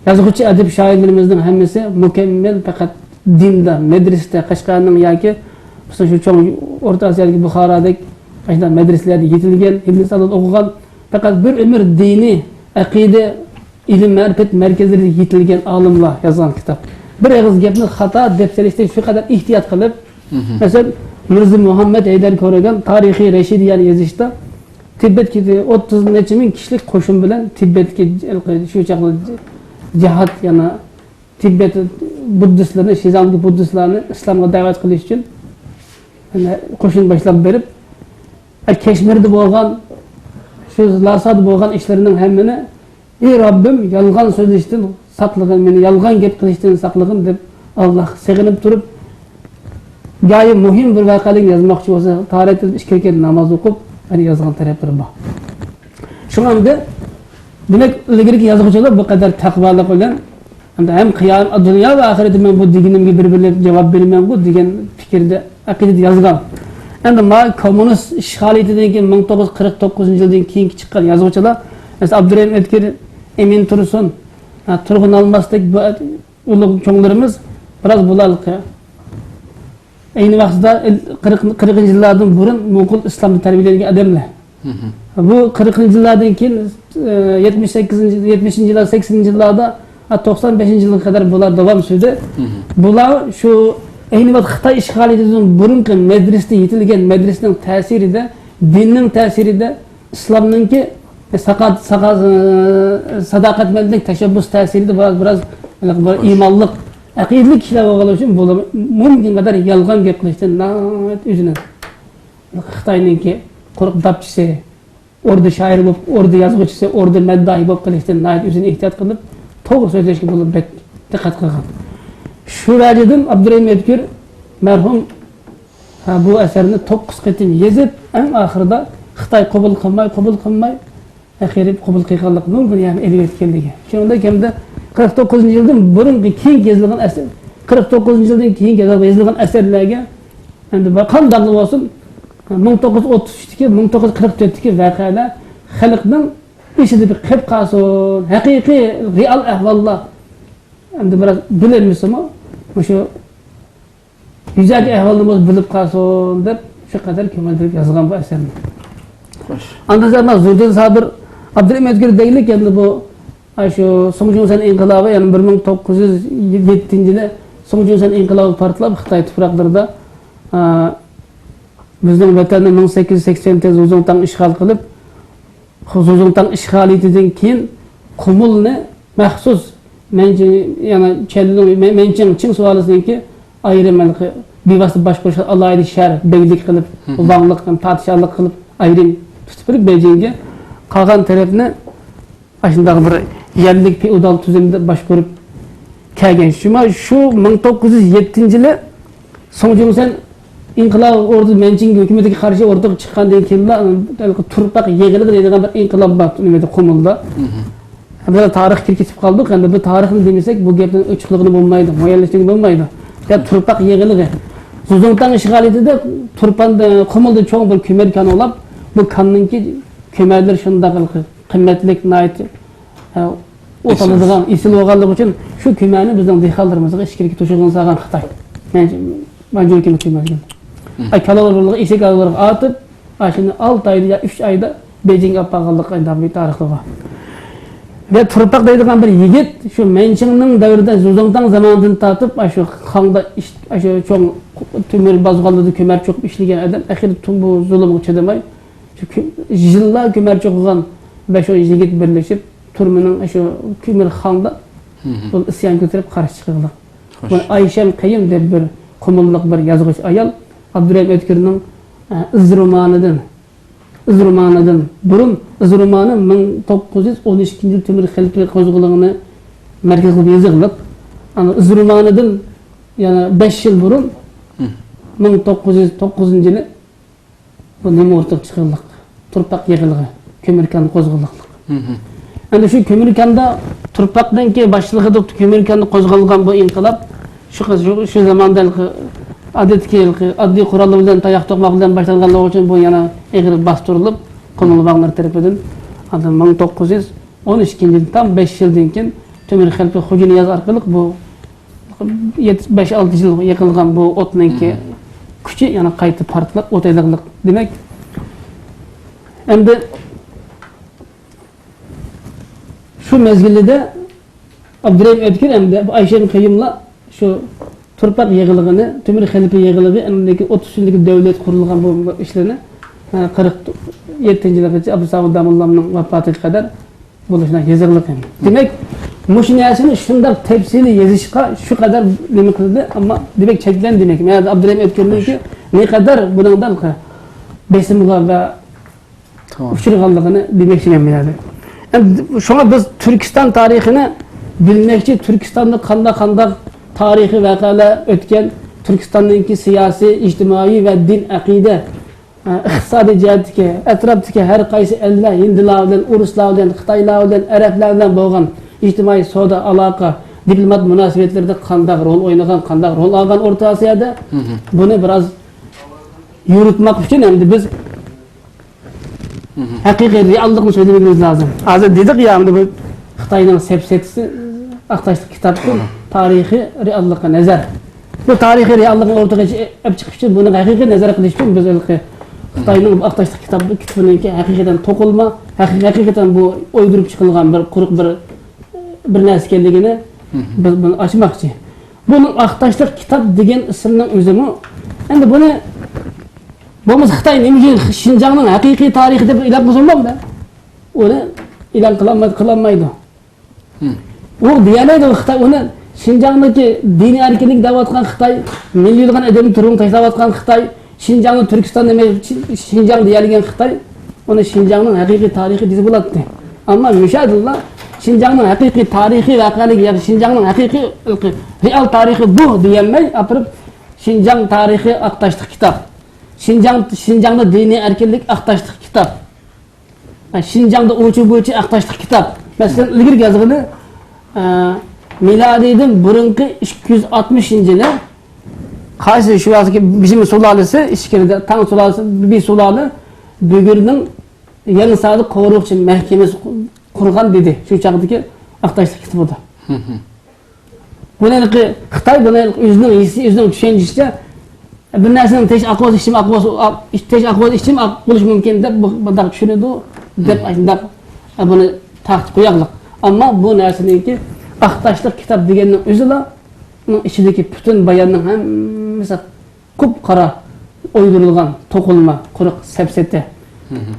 يازغۇچى، ئەدىب، شائىرلىرىمىزنىڭ ھەممىسى مۇكەممەل پەقەت دىندا، مەدرىسىدە، قەشقەرنىڭ ياكى، مىسال، شۇ چوڭ ئورتا ئاسىيادىكى بۇخارادەك ئاشۇنداق مەدرىسىلەردە يېتىلگەن، ھىندىستاندا ئوقۇغان، پەقەت بىر ئۆمۈر دىنىي، ئەقىدە، ئىلىم-مەرىپەت مەركەزلىرىدە يېتىلگەن ئالىملار يازغان كىتاب. بىر ئېغىز گەپنى خاتا دەپ سېلىشتىن شۇ قەدەر ئېھتىيات قىلىپ، مەسىلەن، مىرزا مۇھەممەد ھەيدەر كۆرگەن تارىخىي رەشىدىيەنى يېزىشتا، تىبەتكە ئوتتۇز نەچچە مىڭ كىشىلىك قوشۇن بىلەن تىبەتكە شۇ چاغدا جىھاد، يەنى تىبەت بۇددىستلىرىنى، شىزاڭدىكى بۇددىستلارنى ئىسلامغا دەۋەت قىلىش ئۈچۈن، يەنى قوشۇن باشلاپ بېرىپ، كەشمىردە بولغان، شۇ لاسادا بولغان ئىشلىرىنىڭ ھەممىنى، ئى رەببىم، يالغان سۆزلەشتىن ساقلىغىن، مېنى يالغان گەپ قىلىشتىن ساقلىغىن دەپ ئاللاھقا سېغىنىپ تۇرۇپ، گايى مۇھىم بىر ۋەقەلەرنى يازماقچى بولسا، تاھارەت ئېلىپ، ئىككى رەكەت ناماز ئوقۇپ، يەنە يازغان تەرەپلىرى بار. شۇڭا ئەمدى، دېمەك، ئىلگىرىكى يازغۇچىلار بۇ قەدەر تەقۋالىق بىلەن، ئەمدى ھەم قىيام-، دۇنيا ۋە ئاخىرەتتە مەن بۇ دېگىنىمگە بىر-بىرلەپ جاۋاب بېرىمەنغۇ دېگەن پىكىردە، ئەقىدىدە يازغان. ئەمدى ما كوممۇنىست ئىشغالىيىتىدىن كېيىن، مىڭ توققۇز يۈز قىرىق توققۇزىنچى يىلدىن كېيىنكى چىققان يازغۇچىلار، مەسىلەن، ئابدۇرېھىم ئۆتكۈر، ئېمىن تۇرسۇن، ھە، تۇرغۇن ئالماستەك بۇ ئۇلۇغ چوڭلىرىمىز بىراز بۇلار ئەينى ۋاقتىدا قىرىق، قىرىقىنچى يىللاردىن بۇرۇن موڭغۇل ئىسلامدا تەربىيەلەنگەن ئادەملەر. بۇ قىرىقىنچى يىللاردىن كېيىن، ئە، يەتمىش سەككىزىنچى، يەتمىشىنچى يىللار، سەكسىنىنچى يىللاردا، ئە، توقسان بەشىنچى يىلغا قەدەر بۇلار داۋام سۈردى. بۇلار شۇ ئەينى ۋاقىت خىتاي ئىشغالىيىتىدىن بۇرۇنقى مەدرىستە يېتىلگەن مەدرىسىنىڭ تەسىرىدە، دىننىڭ تەسىرىدە، ئىسلامنىڭكى ساقا-، ساقا-، ساداقەتمەنلىك، تەشەببۇس تەسىرىدە بىراز، بىراز بىر ئىمانلىق، ئەقىدىلىك كىشىلەر بولغانلىقى ئۈچۈن بۇلار مۇمكىن قەدەر يالغان گەپ قىلىشتىن ناھايىتى ئۆزىنى، خىتاينىڭكى قۇرۇق داپچىسى، ئوردا شائىرى بولۇپ، ئوردا يازغۇچىسى، ئوردا مەدداھى بولۇپ قېلىشتىن ناھايىتى ئۆزىنى ئېھتىيات قىلىپ، توغرا سۆزلەشكە بولۇپ بەك دىققەت قىلغان. شۇ ۋەجىدىن ئابدۇرېھىم ئۆتكۈر مەرھۇم، ھە، بۇ ئەسەرنى توققۇز قېتىم يېزىپ، ئەڭ ئاخىرىدا خىتاي قوبۇل قىلماي، قوبۇل قىلماي، ئەخىرى قوبۇل قىلغانلىق نۇرغۇن يەرنى ئېلىۋەتكەنلىكى. شۇنىڭدەك ھەمدە قىرىق توققۇزىنچى يىلدىن بۇرۇنقى كېيىنكى يېزىلغان ئەسەر، قىرىق توققۇزىنچى يىلدىن كېيىنكى يېزىلغان ئەسەرلەرگە ئەمدى بۇ قانداقلا بولسۇن، مىڭ توققۇز يۈز ئوتتۇز ئۈچتىكى، مىڭ توققۇز يۈز قىرىق تۆتتىكى ۋەقەلەر خەلقنىڭ ئېسىدە بىر قېلىپ قالسۇن، ھەقىقىي رېئال ئەھۋاللار ئەمدى بىراز بىلىنمىسىمۇ، مۇشۇ يۈزەكى ئەھۋالنى بولسا بىلىپ قالسۇن دەپ، شۇ قەدەر كۆڭۈل بۆلۈپ يازغان بۇ ئەسەرنى. خوش. ئاندىن سەن زوردۇن سابىر، ئابدۇرېھىم ئۆتكۈر دەيلىك، ئەمدى بۇ، ئاشۇ سۇڭجۇڭسەن ئىنقىلابى، يەنى بىر مىڭ توققۇز يۈز يەتتىنچى يىلى سۇڭجۇڭسەن ئىنقىلابى پارتلاپ، خىتاي تۇپراقلىرىدا، ئا، بىزنىڭ ۋەتەننى مىڭ سەككىز يۈز سەكسەن يەتتىدە زۇزۇڭتاڭ ئىشغال قىلىپ، زۇزۇڭتاڭ ئىشغالىيىتىدىن كېيىن قۇمۇلنى مەخسۇس مەنچىڭ، يەنى چيەنلۇنىڭ، مەن-، مەنچىڭ چىڭ سۇلالىسىنىڭكى ئايرىم ھېلىقى بىۋاسىتە باشقۇرۇشقا ئالاھىدە شەھەر، بەگلىك قىلىپ، ۋاڭلىق ھەم پادىشاھلىق قىلىپ ئايرىم تۇتۇپ بېرىپ، بېيجىڭگە قالغان تەرەپنى ئاشۇنداق بىر يەرلىك فېئودال تۈزۈمدە باشقۇرۇپ كەلگەن. شۇما شۇ مىڭ توققۇز يۈز يەتتىنچى يىلى سۇڭجۇڭسەن ئىنقىلاب ئوردىسى مەنچىڭ ھۆكۈمىتىگە قارشى ئوردىغا چىققاندىن كېيىنلا، ھېلىقى تۇرپاق يېغىلىقى دەيدىغان بىر ئىنقىلاب بار نېمىدە، قۇمۇلدا. بىز تارىخقا كىرىپ كېتىپ قالدۇق. ئەمدى بۇ تارىخنى دېمىسەك، بۇ گەپنى ئوچۇقلىغىلى بولمايدۇ، مۇئەييەنلەشتۈرگىلى بولمايدۇ. يا تۇرپاق يېغىلىقى. زۇزۇڭتاڭ ئىشغالىيىتىدە تۇرپاندا، قۇمۇلدا چوڭ بىر كۆمۈر كانى بولۇپ، بۇ كاننىڭكى كۆمۈرلىرى شۇنداق قىممەتلىك، ناھايىتى، ئە، ئوت ئېسىل. ئالىدىغان، ئېسىل بولغانلىقى ئۈچۈن شۇ كۆمۈرنى بىزنىڭ دېھقانلىرىمىزغا ئىچكىرىكى توشۇغىنى سالغان خىتاي. مەنجۇ كۆمۈر كۆمۈرگە. ئاي كالىلارغا، ئېسىك كالىلارغا ئارتىپ، ئاشۇنى ئالتە ئايدا يا ئۈچ ئايدا بېيجىڭگە ئاپارغانلىقى ئايدىغان بىر تارىخلىرى بار. ۋە تۇرپاق دەيدىغان بىر يىگىت شۇ مەنچىڭنىڭ دەۋرىدە، زۇزۇڭتاڭ زامانىدىن تارتىپ، ئاشۇ خاڭدا ئىش-، ئاشۇ چوڭ تۆمۈر بازغانلىرىدا كۆمۈر چوقۇپ ئىشلىگەن ئادەم ئەخىرى بۇ زۇلۇمغا چىدىماي، شۇ كۆ-، يىللار كۆمۈر چوقۇغان بەش-ئون يىگىت بىرلىشىپ، تۈرمىنىڭ شۇ كۆمۈر خاڭدا بۇ ئىسيان كۆتۈرۈپ قارشى چىقىدىغان. خوش. بۇ ئايشەم قېيۇم دەپ بىر قۇمۇللۇق بىر يازغۇچى ئايال ئابدۇرېھىم ئۆتكۈرنىڭ، ئە، ئىز رومانىدىن، ئىز رومانىدىن بۇرۇن، ئىز رومانى مىڭ توققۇز يۈز ئون ئىككىنچى يىل تۆمۈر خەلپە قوزغىلىڭىنى مەركەز قىلىپ يېزىقلىق. ئانا ئىز رومانىدىن يەنە بەش يىل بۇرۇن، مىڭ توققۇز يۈز توققۇزىنچى يىلى بۇ نېمە ئوتتۇرىغا چىقىرىلىق؟ تۇرپاق يېغىلىقى، كۆمۈر كان قوزغىلىقلىق. ئەمدى شۇ كۆمۈر كاندا تۇرپاقنىڭكى باشچىلىقىدا كۆمۈر كاندا قوزغالغان بۇ ئىنقىلاب شۇ، شۇ، شۇ زاماندا ھېلىقى ئادەتتىكى ھېلىقى ئاددىي قوراللار بىلەن، تاياق توقماق بىلەن باشلانغانلىقى ئۈچۈن بۇ يەنە ئېغىر باستۇرۇلۇپ، قۇمۇل ۋاڭلار تەرىپىدىن ئاندىن مىڭ توققۇز يۈز ئون ئىككىنچى يىل، تام بەش يىلدىن كېيىن تۆمۈر خەلپە خوجانىياز ئارقىلىق بۇ يەتتە، بەش-ئالتە يىل يېقىلغان بۇ ئوتنىڭكى كۈچى يەنە قايتا پارتلاپ ئوت ئېلىقلىق. دېمەك، ئەمدى شۇ مەزگىلدە ئابدۇرېھىم ئۆتكۈر ھەمدە ئايشەم قېيۇملار شۇ تۇرپاق يېغىلىقىنى، تۆمۈر خەلپە يېغىلىقى، ئەمدىكى ئوتتۇز يىللىق دۆلەت قۇرۇلغان بۇ، بۇ ئىشلىرىنى، ھە، قىرىق يەتتىنچى يىلغىچە ئابدۇسابىت داموللامنىڭ ۋاپاتىغا قەدەر بولۇشىنى يېزىقلىق. دېمەك، مۇشۇ نەرسىنى شۇنداق تەپسىلىي يېزىشقا شۇ قەدەر نېمە قىلدى، ئەمما دېمەك چەكلەندى دېمەك. مەن ھازىر ئابدۇرېھىم ئۆتكۈرنىڭكى نەقەدەر بۇنىڭدا بېسىمغا ۋە ئۇچرىغانلىقىنى دېمەكچىمەن بۇ يەردە. ئەمدى شۇڭا بىز تۈركىستان تارىخىنى بىلمەكچى، تۈركىستاندا قانداق، قانداق تارىخىي ۋەقەلەر ئۆتكەن، تۈركىستاننىڭكى سىياسىي، ئىجتىمائىي ۋە دىن، ئەقىدە، ئىقتىسادىي جەھەتتىكى، ئەتراپتىكى ھەر قايسى ئەللەر، ھىندىلار بىلەن، ئورۇسلار بىلەن، خىتايلار بىلەن، ئەرەبلەر بىلەن بولغان ئىجتىمائىي سودا ئالاقە، دىپلومات مۇناسىۋەتلىرىدە قانداق رول ئوينىغان، قانداق رول ئالغان ئورتا ئاسىيادا، بۇنى بىراز يورۇتماق ئۈچۈن ئەمدى بىز ھەقىقىي رېئاللىقنى سۆزلىمىگىمىز لازىم. ھازىر دېدۇق يا، ئەمدى بۇ خىتاينىڭ سەپسەتىسى، ئاق تاشلىق كىتابتىن تارىخىي رېئاللىققا نەزەر. بۇ تارىخىي رېئاللىقنى ئورتىغا ئېلىپ چىقىش ئۈچۈن، بۇنى ھەقىقىي نەزەر قىلىش ئۈچۈن بىز ھېلىقى خىتاينىڭ ئاق تاشلىق كىتابى، كىتابىنىڭكى ھەقىقەتەن توقۇلما، ھەقىقەتەن بۇ ئويدۇرۇپ چىقىلغان بىر قۇرۇق بىر، بىر نەرسە ئىكەنلىكىنى بىز بۇنى ئاچماقچى. بۇنىڭ ئاق تاشلىق كىتاب دېگەن ئىسىمنىڭ ئۆزىمۇ، ئەمدى بۇنى بولمىسا خىتاي نېمە ئۈچۈن شىنجاڭنىڭ ھەقىقىي تارىخى دەپ ئېلان قىلسا بولمامدۇ؟ ئۇنى ئېلان قىلالمايدۇ، قىلالمايدۇ. ئۇ دېيەلەيدۇ، خىتاي ئۇنى شىنجاڭدىكى دىنىي ئەركىنلىك دەۋاتقان خىتاي، مىليونلىغان ئادەمنى تۈرمىگە تاشلاۋاتقان خىتاي، شىنجاڭنى تۈركىستان دېمەي، شىنجاڭ دېيەلىگەن خىتاي. ئۇنى شىنجاڭنىڭ ھەقىقىي تارىخى دېسە بولاتتى. ئەمما مۇشۇ ئادىللا شىنجاڭنىڭ ھەقىقىي تارىخىي ۋەقەلىكى ياكى شىنجاڭنىڭ ھەقىقىي رېئال تارىخى بۇ دېيەلمەي، ئاپىرىپ شىنجاڭ تارىخى ئاق تاشلىق كىتاب. شىنجاڭ، شىنجاڭدا دىنىي ئەركىنلىك ئاق تاشلىق كىتاب. شىنجاڭدا ئوچۇ بويىچە ئاق تاشلىق كىتاب. مەسىلەن، ئىلگىرى يازغىنى، ئە، مىلادىيدىن بۇرۇنقى ئىككى يۈز ئاتمىشىنچى يىلى قايسى شۇ ۋاقىتتىكى بىجىم سۇلالىسى ئىچكىرىدە، تاڭ سۇلالىسى، بىر سۇلالە بۈگۈرنىڭ يېڭىساردا قورۇقچى مەھكىمىسى قۇرغان دېدى. شۇ چاغدىكى ئاق تاشلىق كىتابىدا. بۇنى ھېلىقى خىتاي بۇنى ھېلىقى ئۆزىنىڭ ھېسسى، ئۆزىنىڭ چۈشەنچىسىچە، بىر نەرسىنىڭ تېشى ئاق بولسا، ئىچىمۇ ئاق بولسا، ئاپ-، ئىچ-، تېشى ئاق بولسا، ئىچىمۇ ئاق بولۇشى مۇمكىن دەپ بۇ، بۇنداق چۈشىنىدۇ دەپ، ئاشۇنداق، ئە، بۇنى تارتىپ قوياقلىق. ئەمما بۇ نەرسىنىڭكى ئاق تاشلىق كىتاب دېگەننىڭ ئۆزىلا، ئۇنىڭ ئىچىدىكى پۈتۈن باياننىڭ ھەممىسى قۇپقارا ئويدۇرۇلغان، توقۇلما، قۇرۇق سەپسەتە،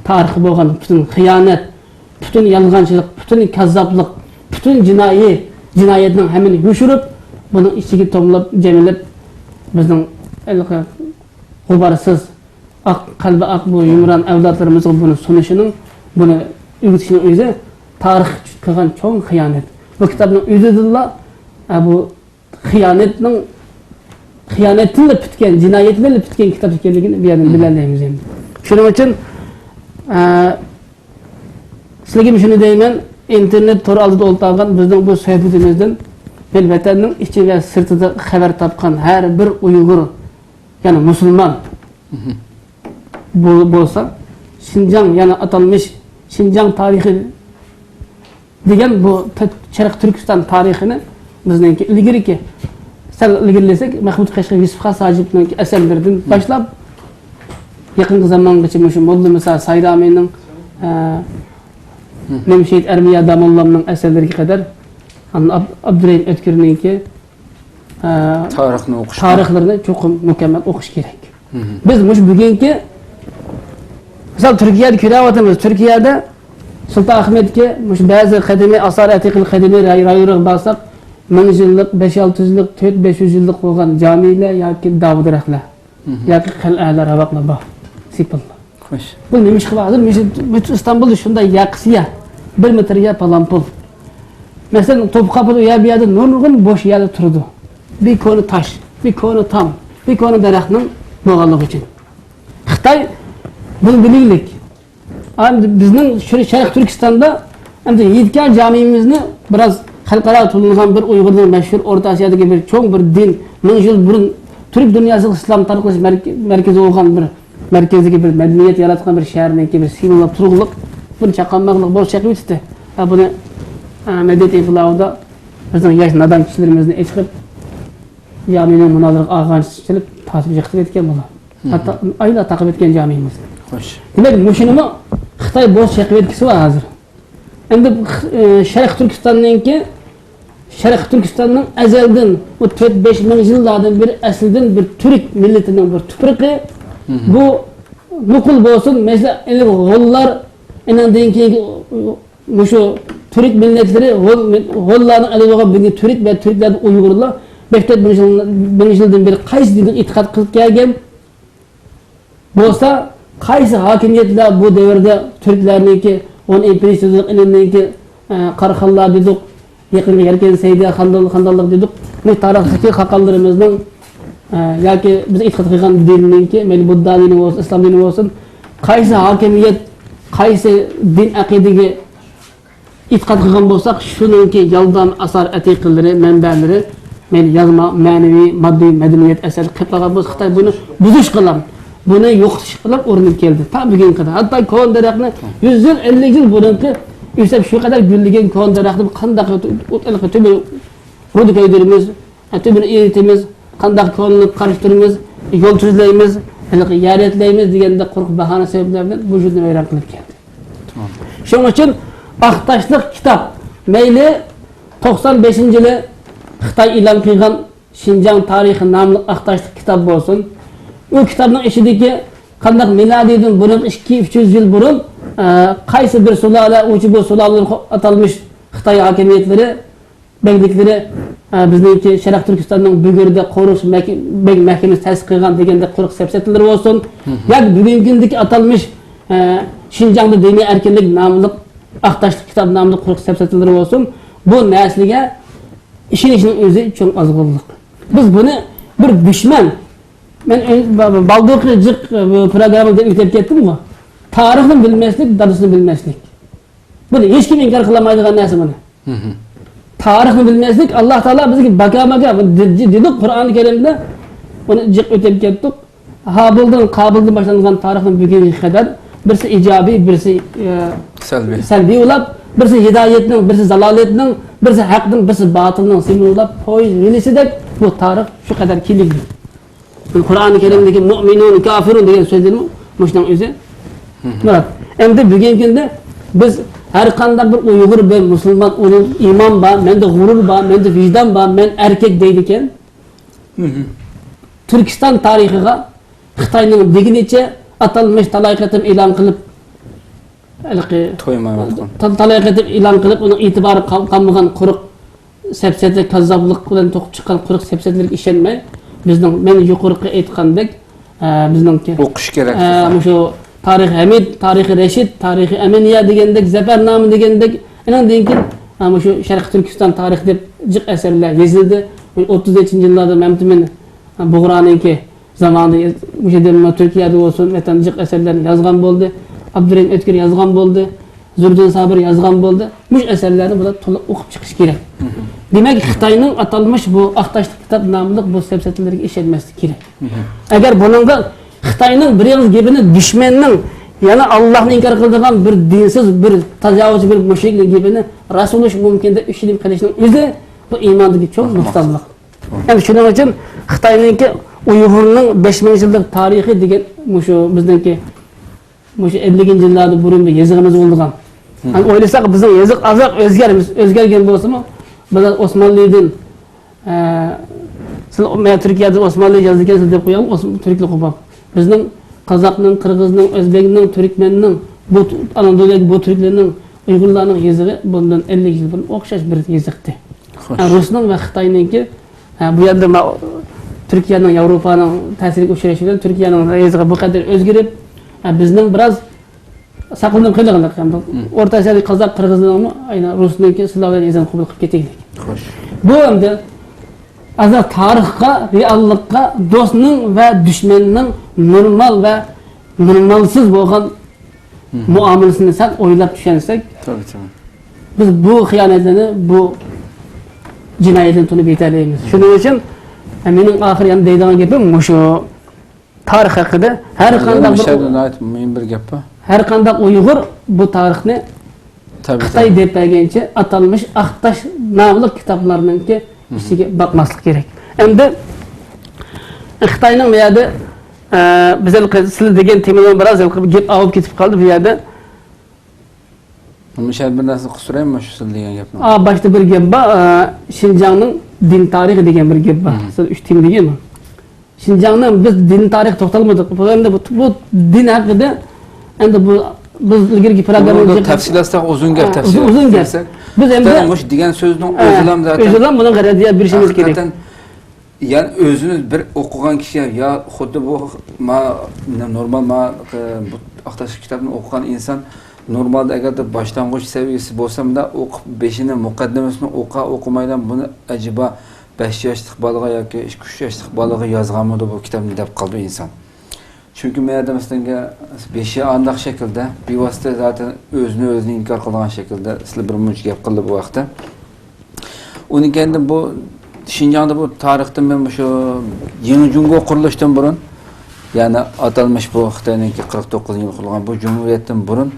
تارىخى بولغان پۈتۈن خىيانەت، پۈتۈن يالغانچىلىق، پۈتۈن كاززاپلىق، پۈتۈن جىنايى، جىنايەتنىڭ ھەممىنى يوشۇرۇپ، بۇنىڭ ئىچىگە توملاپ، جەملەپ، بىزنىڭ ھېلىقى غۇبارسىز، ئاق، قەلبى ئاق بۇ يۇمران ئەۋلادلىرىمىزغا بۇنى سۇنۇشىنىڭ، بۇنى ئۆگىتىشنىڭ ئۆزى تارىخ قىلغان چوڭ خىيانەت. بۇ كىتابنىڭ ئۆزىدىنلا، ئە، بۇ خىيانەتنىڭ، خىيانەتتىنلا پۈتكەن، جىنايەتتىنلا پۈتكەن كىتاب ئىكەنلىكىنى بۇ يەردىن بىلەلەيمىز ئەمدى. شۇنىڭ ئۈچۈن، ئە، سىلەرگە شۇنى دەيمەن، ئىنتېرنېت تور ئالدىدا ئولتۇرغان بىزنىڭ بۇ سۆھبىتىمىزدىن بىر ۋەتەننىڭ ئىچى ۋە سىرتىدا خەۋەر تاپقان ھەر بىر ئۇيغۇر، يەنى مۇسۇلمان بول-، بولسا، شىنجاڭ، يەنى ئاتالمىش شىنجاڭ تارىخى دېگەن بۇ تە-، شەرقىي تۈركىستان تارىخىنى بىزنىڭكى ئىلگىرىكى، سەل ئىلگىرىلىسەك، مەھمۇد قەشقەرى يۈسۈپ خاس ھاجىپنىڭكى ئەسەرلىرىدىن باشلاپ، يېقىنقى زامانغىچە مۇشۇ موللا مۇسا سايرامىنىڭ، ئە، نېمشېھىت ئەرمىيە داموللامنىڭ ئەسەرلىرىگە قەدەر، ئاندىن ئاب-، ئابدۇرېھىم ئۆتكۈرنىڭكى، ئە، تارىخنى ئوقۇشقا. تارىخلىرىنى چوقۇم مۇكەممەل ئوقۇش كېرەك. بىز مۇشۇ بۈگۈنكى، مىسال، تۈركىيەدە كۆرۈۋاتىمىز. تۈركىيەدە سۇلتان ئەخمەتكە مۇشۇ بەزى قەدىمىي ئاسار ئەتىقىل قەدىمىي راي-، رايونىغا بارساق، مىڭ يىللىق، بەش ئالتە يۈزلۈك، تۆت بەش يۈز يىللىق بولغان جامىلەر ياكى داۋۇ دەرەخلەر ياكى قەلئەلەر، راۋاقلار بار. سېپىللار. خوش. بۇ نېمە ئىش قىلىپ ھازىر مۇشۇ، مۇشۇ ئىستانبۇلدا شۇنداق ياقىسى يا، بىر مېتىر يا پالامپۇل. مەسىلەن، توپا قاپىدا ئۇ يەر بۇ يەردە نۇرغۇن بوش يەرلەر تۇرىدۇ. بىر كونا تاش، بىر كونا تام، بىر كونا دەرەخنىڭ بولغانلىقى ئۈچۈن. خىتاي بۇنى بىلىگلىك. ئەمدى بىزنىڭ شۇ شەرقىي تۈركىستاندا ئەمدى ھېيتگاھ جامىمىزنى بىراز خەلقئارا تونۇلغان بىر ئۇيغۇرنىڭ مەشھۇر ئورتا ئاسىيادىكى بىر چوڭ بىر دىن، مىڭ يىل بۇرۇن تۈرك دۇنياسىغا ئىسلام تارقىتىش مەرك-، مەركىزى بولغان بىر مەركەزدىكى بىر مەدەنىيەت ياراتقان بىر شەھەرنىڭكى بىر سىمۋوللاپ تۇرغۇلۇق بۇنى چاققانماقلىق بولۇش چېقىۋېتىشتى. ھە، بۇنى، ئە، مەدەنىيەت ئىنقىلابىدا بىزنىڭ ياش نادان كىشىلىرىمىزنى ئېچىقىپ، جامىنىڭ مۇنازىرىغا ئالغانچە سېلىپ تارتىپ يىقىتىپ كەتكەن بۇلار. ھەتتا ئايلار تاقىپ كەتكەن جامىمىزنى. خوش. دېمەك، مۇشۇنىمۇ خىتاي بوش چېقىۋەتكۈسى بار ھازىر. ئەمدى، ئى، شەرقىي تۈركىستاننىڭكى، شەرقىي تۈركىستاننىڭ ئەزەلدىن، بۇ تۆت بەش مىڭ يىللاردىن بېرى ئەسلىدىن بىر تۈرك مىللىتىنىڭ بىر تۇپرىقى، بۇ نوقۇل بولسۇن، مەسىلەن، ئىلى غوللار، ئىنىڭدىن كېيىنكى مۇشۇ تۈرك مىللەتلىرى، غول-، غوللارنىڭ ئەلى بولغان بۈگۈنكى تۈرك ۋە تۈركلەردىن ئۇيغۇرلار بەش تۆت مىڭ يىل، مىڭ يىلدىن بېرى قايسى دىنغا ئېتىقاد قىلىپ كەلگەن؟ بولسا، قايسى ھاكىمىيەتلەر بۇ دەۋردە تۈركلەرنىڭكى، ھون ئىمپېرىيىسىدۇق، ئىنىمنىڭكى، ئە، قاراخانلار دېدۇق، يېقىنقى يەركەن سەئىدىيە خاندان-، خاندانلىق دېدۇق. بۇ تارىختىكى خاقانلىرىمىزنىڭ، ئە، ياكى بىز ئېتىقاد قىلغان دىننىڭكى، مەيلى بۇددا دىنى بولسۇن، ئىسلام دىنى بولسۇن، قايسى ھاكىمىيەت، قايسى دىن ئەقىدىگە ئېتىقاد قىلغان بولساق، شۇنىڭكى يالدام ئاسار ئەتىقىلىرى، مەنبەلىرى، مەيلى يازما، مەنىۋى، ماددىي، مەدەنىيەت ئەسەرلىرى قېلىپ قالغان بولسا، خىتاي بۇنى بۇزۇش قىلان، بۇنى يوقىتىش قىلان ئۇرۇنۇپ كەلدى. تا بۈگۈنگە قەدەر. ھەتتا كونا دەرەخنى يۈز يىل، ئەللىك يىل بۇرۇنقى ئۆسۈپ شۇ قەدەر گۈللىگەن كونا دەرەخنى قانداق تۆ-، تۆ-، تۆ-، رۇدا كۆيدۈرىمىز، تۆمۈر ئېرىتىمىز، قانداق كونىلىق قارشى تۇرىمىز، يول تۈزلەيمىز، ھېلىقى يەر رەتلەيمىز دېگەندەك قۇرۇق باھانە سەۋەبلەر بىلەن بۇ يۇرتنى ۋەيران قىلىپ كەلدى. تامام. شۇنىڭ ئۈچۈن ئاق تاشلىق كىتاب، مەيلى توقسان بەشىنچى يىلى خىتاي ئېلان قىلغان شىنجاڭ تارىخى ناملىق ئاق تاشلىق كىتاب بولسۇن، ئۇ كىتابنىڭ ئىچىدىكى قانداق مىلادىيدىن بۇرۇن ئىككى يۈز، ئۈچ يۈز يىل بۇرۇن، ئە، قايسى بىر سۇلالە، ئۇچى بۇ سۇلالىلەر ئاتالمىش خىتاي ھاكىمىيەتلىرى بەگلىكلىرى، ئە، بىزنىڭكى شەرقىي تۈركىستاننىڭ بۈگۈردە قورۇش مەك-، بەگ مەھكىمىسى تەسىس قىلغان دېگەندەك قۇرۇق سەپسەتىلىرى بولسۇن، ياكى بۈگۈنكى كۈندىكى ئاتالمىش، ئە، شىنجاڭدا دىنىي ئەركىنلىك ناملىق، ئاق تاشلىق كىتاب ناملىق قۇرۇق سەپسەتىلىرى بولسۇن، بۇ نەرسىلەرگە ئىشىنىشنىڭ ئۆزى چوڭ ئازغۇنلۇق. بىز بۇنى بىر دۈشمەن، مەن ئۆ-، با-، با-، بالدۇرقى جىق، بۇ پروگراممىدا ئۆتۈپ كەتتىمغۇ، تارىخنى بىلمەسلىك، دادىسىنى بىلمەسلىك. بۇنى ھېچكىم ئىنكار قىلالمايدىغان نەرسە بۇنى. تارىخنى بىلمەسلىك، ئاللا تائالا بىزگە باكا-باكا، بۇ دې-، دې-، دېدۇق قۇرئان كەرىمدە، بۇنى جىق ئۆتۈپ كەتتۇق. ھابىلدىن، قابىلدىن باشلانغان تارىخنىڭ بۈگۈنگە قەدەر بىرسى ئىجابىي، بىرسى، ئە، سەلبىي. سەلبىي ئۇلاپ، بىرسى ھىدايەتنىڭ، بىرسى زالالەتنىڭ، بىرسى ھەقنىڭ، بىرسى باتىلنىڭ سىمى ئۇلاپ، پويىز رېلىسىدەك بۇ تارىخ شۇ قەدەر كېلىگلىك. قۇرئان كەرىمدىكى مۇئمىنۇن، كافىرۇن دېگەن سۆزلىرىمۇ مۇشۇنىڭ ئۆزى. مۇراد. ئەمدى بۈگۈنكى كۈندە بىز ھەر قانداق بىر ئۇيغۇر، بىر مۇسۇلمان، ئۇنىڭ ئىمان بار، مەندە غۇرۇر بار، مەندە ۋىجدان بار، مەن ئەركەك دەيدىكەن. تۈركىستان تارىخىغا خىتاينىڭ دېگىنىچە ئاتالمىش تالاي قېتىم ئېلان قىلىپ، ھېلىقى تويمايۋاتقان. تا-، تالاي قېتىم ئېلان قىلىپ، ئۇنىڭ ئېتىبارى قال-، قالمىغان قۇرۇق سەپسەتە، كاززاپلىق بىلەن توقۇپ چىققان قۇرۇق سەپسەتىلەرگە ئىشەنمەي، بىزنىڭ، مەن يۇقىرىقى ئېيتقاندەك، ئە، بىزنىڭكى، ئوقۇش كېرەك ئە، بولسا. مۇشۇ تارىخ ھەمىد، تارىخى رەشىد، تارىخى ئەمىنىيە دېگەندەك، زەپەرنامە دېگەندەك، ئېنىڭدىن كېيىن، ئە، مۇشۇ شەرقىي تۈركىستان تارىخى دەپ جىق ئەسەرلەر يېزىلدى. ئوتتۇزىنچى يىللاردا مەمتىمىن، ئە، بۇغرانىڭكى زامانىدا مۇشۇ دەمدە تۈركىيەدە بولسۇن، ۋەتەندە جىق ئەسەرلەرنى يازغان بولدى. ئابدۇرېھىم ئۆتكۈر يازغان بولدى. زوردۇن سابىر يازغان بولدى. مۇشۇ ئەسەرلەرنى بۇلار تولۇق ئوقۇپ چىقىش كېرەك. دېمەك، خىتاينىڭ ئاتالمىش بۇ ئاق تاشلىق كىتاب ناملىق بۇ سەپسەتىلىرىگە ئىشەنمەسلىك كېرەك. ئەگەر بۇنىڭدا خىتاينىڭ بىر ئېغىز گېپىنى دۈشمەننىڭ، يەنى ئاللاھنى ئىنكار قىلىدىغان بىر دىنسىز، بىر تاجاۋۇزچى، بىر مۇشرىكنىڭ گېپىنى راست بولۇشى مۇمكىن دەپ ئىشىنىپ قېلىشنىڭ ئۆزى بۇ ئىماندىكى چوڭ نۇقسانلىق. يەنى شۇنىڭ ئۈچۈن خىتاينىڭكى ئۇيغۇرنىڭ بەش مىڭ يىللىق تارىخى دېگەن مۇشۇ بىزنىڭكى مۇشۇ ئەللىكىنچى يىللاردا بۇرۇن بىر يېزىقىمىز بولىدىغان. ھە، ئويلىساق بىزنىڭ يېزىق ئازراق ئۆزگەرمىز، ئۆزگەرگەن بولسىمۇ، بىز ئوسمانلىدىن، ئە، سىلەر مەن تۈركىيەدىن ئوسمانلى يازىدىكەنسىز دەپ قويغان ئوس-، تۈركلۈك قوپاپ. بىزنىڭ قازاقنىڭ، قىرغىزنىڭ، ئۆزبېكنىڭ، تۈركمەننىڭ، بۇ تۇ-، ئانادولۇدىكى بۇ تۈركلەرنىڭ، ئۇيغۇرلارنىڭ يېزىقى بۇندىن ئەللىك يىل بۇرۇن ئوخشاش بىر يېزىقتى. خوش. ھە، رۇسنىڭ ۋە خىتاينىڭكى، ھە، بۇ يەردە ما-، تۈركىيەنىڭ ياۋروپانىڭ تەسىرىگە ئۇچرىشى بىلەن تۈركىيەنىڭ يېزىقى بۇ قەدەر ئۆزگىرىپ، ھە، بىزنىڭ بىراز ساقلىنىپ قېلىغلىق، ئورتا ئاسىيادىكى قازاق، قىرغىزلارمۇ ئەينى رۇسنىڭكى سلاۋيان يېزىقىنى قوبۇل قىلىپ كېتەيلىك. خوش. بۇ ئەمدى ئازراق تارىخقا، رېئاللىققا، دوستنىڭ ۋە دۈشمەننىڭ نورمال ۋە نورمالسىز بولغان مۇئامىلىسىنى سەل ئويلاپ چۈشەنسەك، بىز بۇ خىيانەتلەرنى، بۇ جىنايەتلەرنى تونۇپ يېتەلەيمىز. شۇنىڭ ئۈچۈن، ئە، مېنىڭ ئاخىرى يەنە دەيدىغان گېپىم مۇشۇ. تارىخ ھەققىدە ھەر قانداق بىر، ناھايىتى مۇھىم بىر گەپ بار. ھەر قانداق ئۇيغۇر بۇ تارىخنى خىتاي دەپ بەرگەنچە ئاتالمىش ئاق تاش ناملىق كىتابلارنىڭكى ئىچىگە باقماسلىق كېرەك. ئەمدى خىتاينىڭ بۇ يەردە، ئە، بىز ھېلىقى سىلەر دېگەن تېمىدىن بىراز ھېلىقى گەپ ئاۋۇپ كېتىپ قالدى بۇ يەردە. مۇشۇ يەردە بىر نەرسە قىلسا سورايمەن، مۇشۇ سىلەر دېگەن گەپنى. ئا، باشتا بىر گەپ بار، ئا، شىنجاڭنىڭ دىن تارىخى دېگەن بىر گەپ بار. سىز ئۈچ تېما دېگەنمۇ؟ شىنجاڭنىڭ بىز دىن تارىخى توختالمىدۇق. بۇ ئەمدى بۇ، بۇ دىن ھەققىدە ئەمدى بۇ بىز ئىلگىرىكى پروگراممىمىزدا تەپسىلاتلىق ئۇزۇن گەپ، ھە، تەپسىلات ئۇزۇن گەپ. بىز ئەمدى مۇشۇ دېگەن سۆزنىڭ، ھە، ئۆزىلا زاتەن ئۆزىلا بۇنىڭغا رەددىيە بېرىشىمىز كېرەك. ھەقىقەتەن يەنى ئۆزىمىز بىر ئوقۇغان كىشى يا خۇددى بۇ ما، نورمال ما، بۇ ئاق تاش كىتابنى ئوقۇغان ئىنسان نورمالدا ئەگەردە باشلانغۇچ سەۋىيەسى بولسا، مۇنداق ئوقۇپ، بېشىنى، مۇقەددىمىسىنى ئوقۇ، ئوقۇمايلا، بۇنى ئەجەبا بەش ياشلىق بالىغا ياكى ئۈچ ياشلىق بالىغا يازغانمىدۇ بۇ كىتابنى دەپ قالىدۇ ئىنسان. چۈنكى مەيەردە مەسىلەنگە بېشى ئانداق شەكىلدە، بىۋاسىتە زاتەن ئۆزىنى ئۆزىنى ئىنكار قىلىدىغان شەكىلدە سىلەر بىر مۇنچە گەپ قىلدى بۇ ھەقتە. ئۇنىڭ كەينىدىن بۇ شىنجاڭدا بۇ تارىختىن مەن مۇشۇ يېڭى جۇڭگو قۇرۇلۇشتىن بۇرۇن، يەنى ئاتالمىش بۇ خىتاينىڭكى قىرىق توققۇزىنچى يىلى قۇرۇلغان بۇ جۇمھۇرىيەتتىن بۇرۇن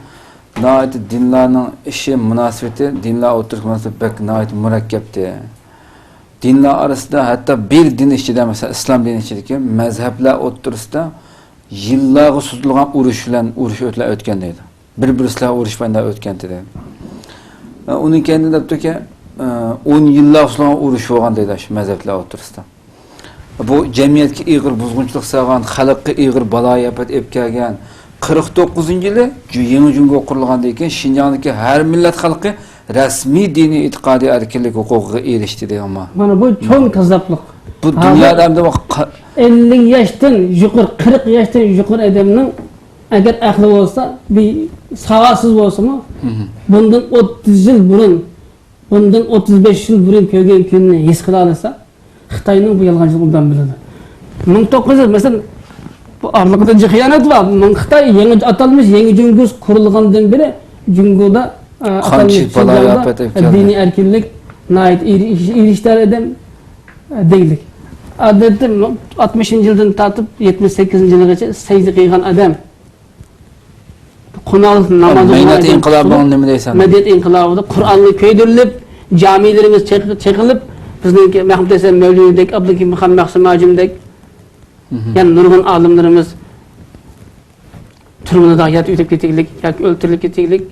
ناھايىتى دىنلارنىڭ ئىشى، مۇناسىۋىتى، دىنلار ئوتتۇرىسىدىكى مۇناسىۋەت بەك ناھايىتى مۇرەككەپتى. دىنلار ئارىسىدا، ھەتتا بىر دىن ئىچىدە، مەسىلەن، ئىسلام دىنى ئىچىدىكى مەزھەپلەر ئوتتۇرىسىدا يىللارغا سوزۇلغان ئۇرۇش بىلەن، ئۇرۇش ئۆتلەر ئۆتكەن دەيدۇ. بىر-بىرسىلەر ئۇرۇش بىلەن ئۆتكەن دەيدۇ. ئۇنىڭ كەينىدىن دەپتۇكى، ئون يىللارغا سوزۇلغان ئۇرۇش بولغان دەيدۇ، شۇ مەزھەپلەر ئوتتۇرىسىدا. بۇ جەمئىيەتكە ئېغىر بۇزغۇنچىلىق سالغان، خەلققە ئېغىر بالايىئاپەت ئېلىپ كەلگەن، قىرىق توققۇزىنچى يىلى جۇ-، يېڭى جۇڭگو قۇرۇلغاندىن كېيىن شىنجاڭدىكى ھەر مىللەت خەلقى رەسمىي دىنىي ئېتىقادىي ئەركىنلىك ھوقۇقىغا ئېرىشتى دەيدۇ. مانا بۇ چوڭ كاززاپلىق. بۇ دۇنيادا ئەمدى بۇ قا- ئەللىك ياشتىن يۇقىرى، قىرىق ياشتىن يۇقىرى ئادەمنىڭ ئەگەر ئەقلى بولسا، بىر ساۋاتسىز بولسىمۇ، بۇندىن ئوتتۇز يىل بۇرۇن، بۇندىن ئوتتۇز بەش يىل بۇرۇن كۆرگەن كۈننى ھېس قىلالىسا، خىتاينىڭ بۇ يالغانچىلىقىنى ئوبدان بىلىدۇ. مىڭ توققۇز يۈز، مەسىلەن، بۇ ئارىلىقتا جىق خىيانەت بار. مىڭ خىتاي يېڭى ئاتالمىش يېڭى جۇڭگو قۇرۇلغاندىن بېرى جۇڭگودا، ئە، ئاتالمىش شىنجاڭدا دىنىي ئەركىنلىك ناھايىتى ئېرىش-، ئېرىشتەر ئادەم، ئە، دەيلىك. ئادەتتە ئاتمىشىنچى يىلدىن تارتىپ يەتمىش سەككىزىنچى يىلغىچە سەجدە قىلغان ئادەم. قوناق نامازى مەدەنىيەت ئىنقىلابىنى نېمە دەيسەن؟ مەدەنىيەت ئىنقىلابىدا قۇرئاننى كۆيدۈرۈلۈپ، جامىلىرىمىز چېق-، چېقىلىپ، بىزنىڭكى مەھمۇد ھەسەن مەۋلىۋىدەك، ئابدۇلكېرىم خان مەخسۇم ھاجىمدەك، يەنە نۇرغۇن ئالىملىرىمىز تۈرمىلەردە ياتىپ ئۆتۈپ كېتىگلىك ياكى ئۆلتۈرۈلۈپ كېتىگلىك.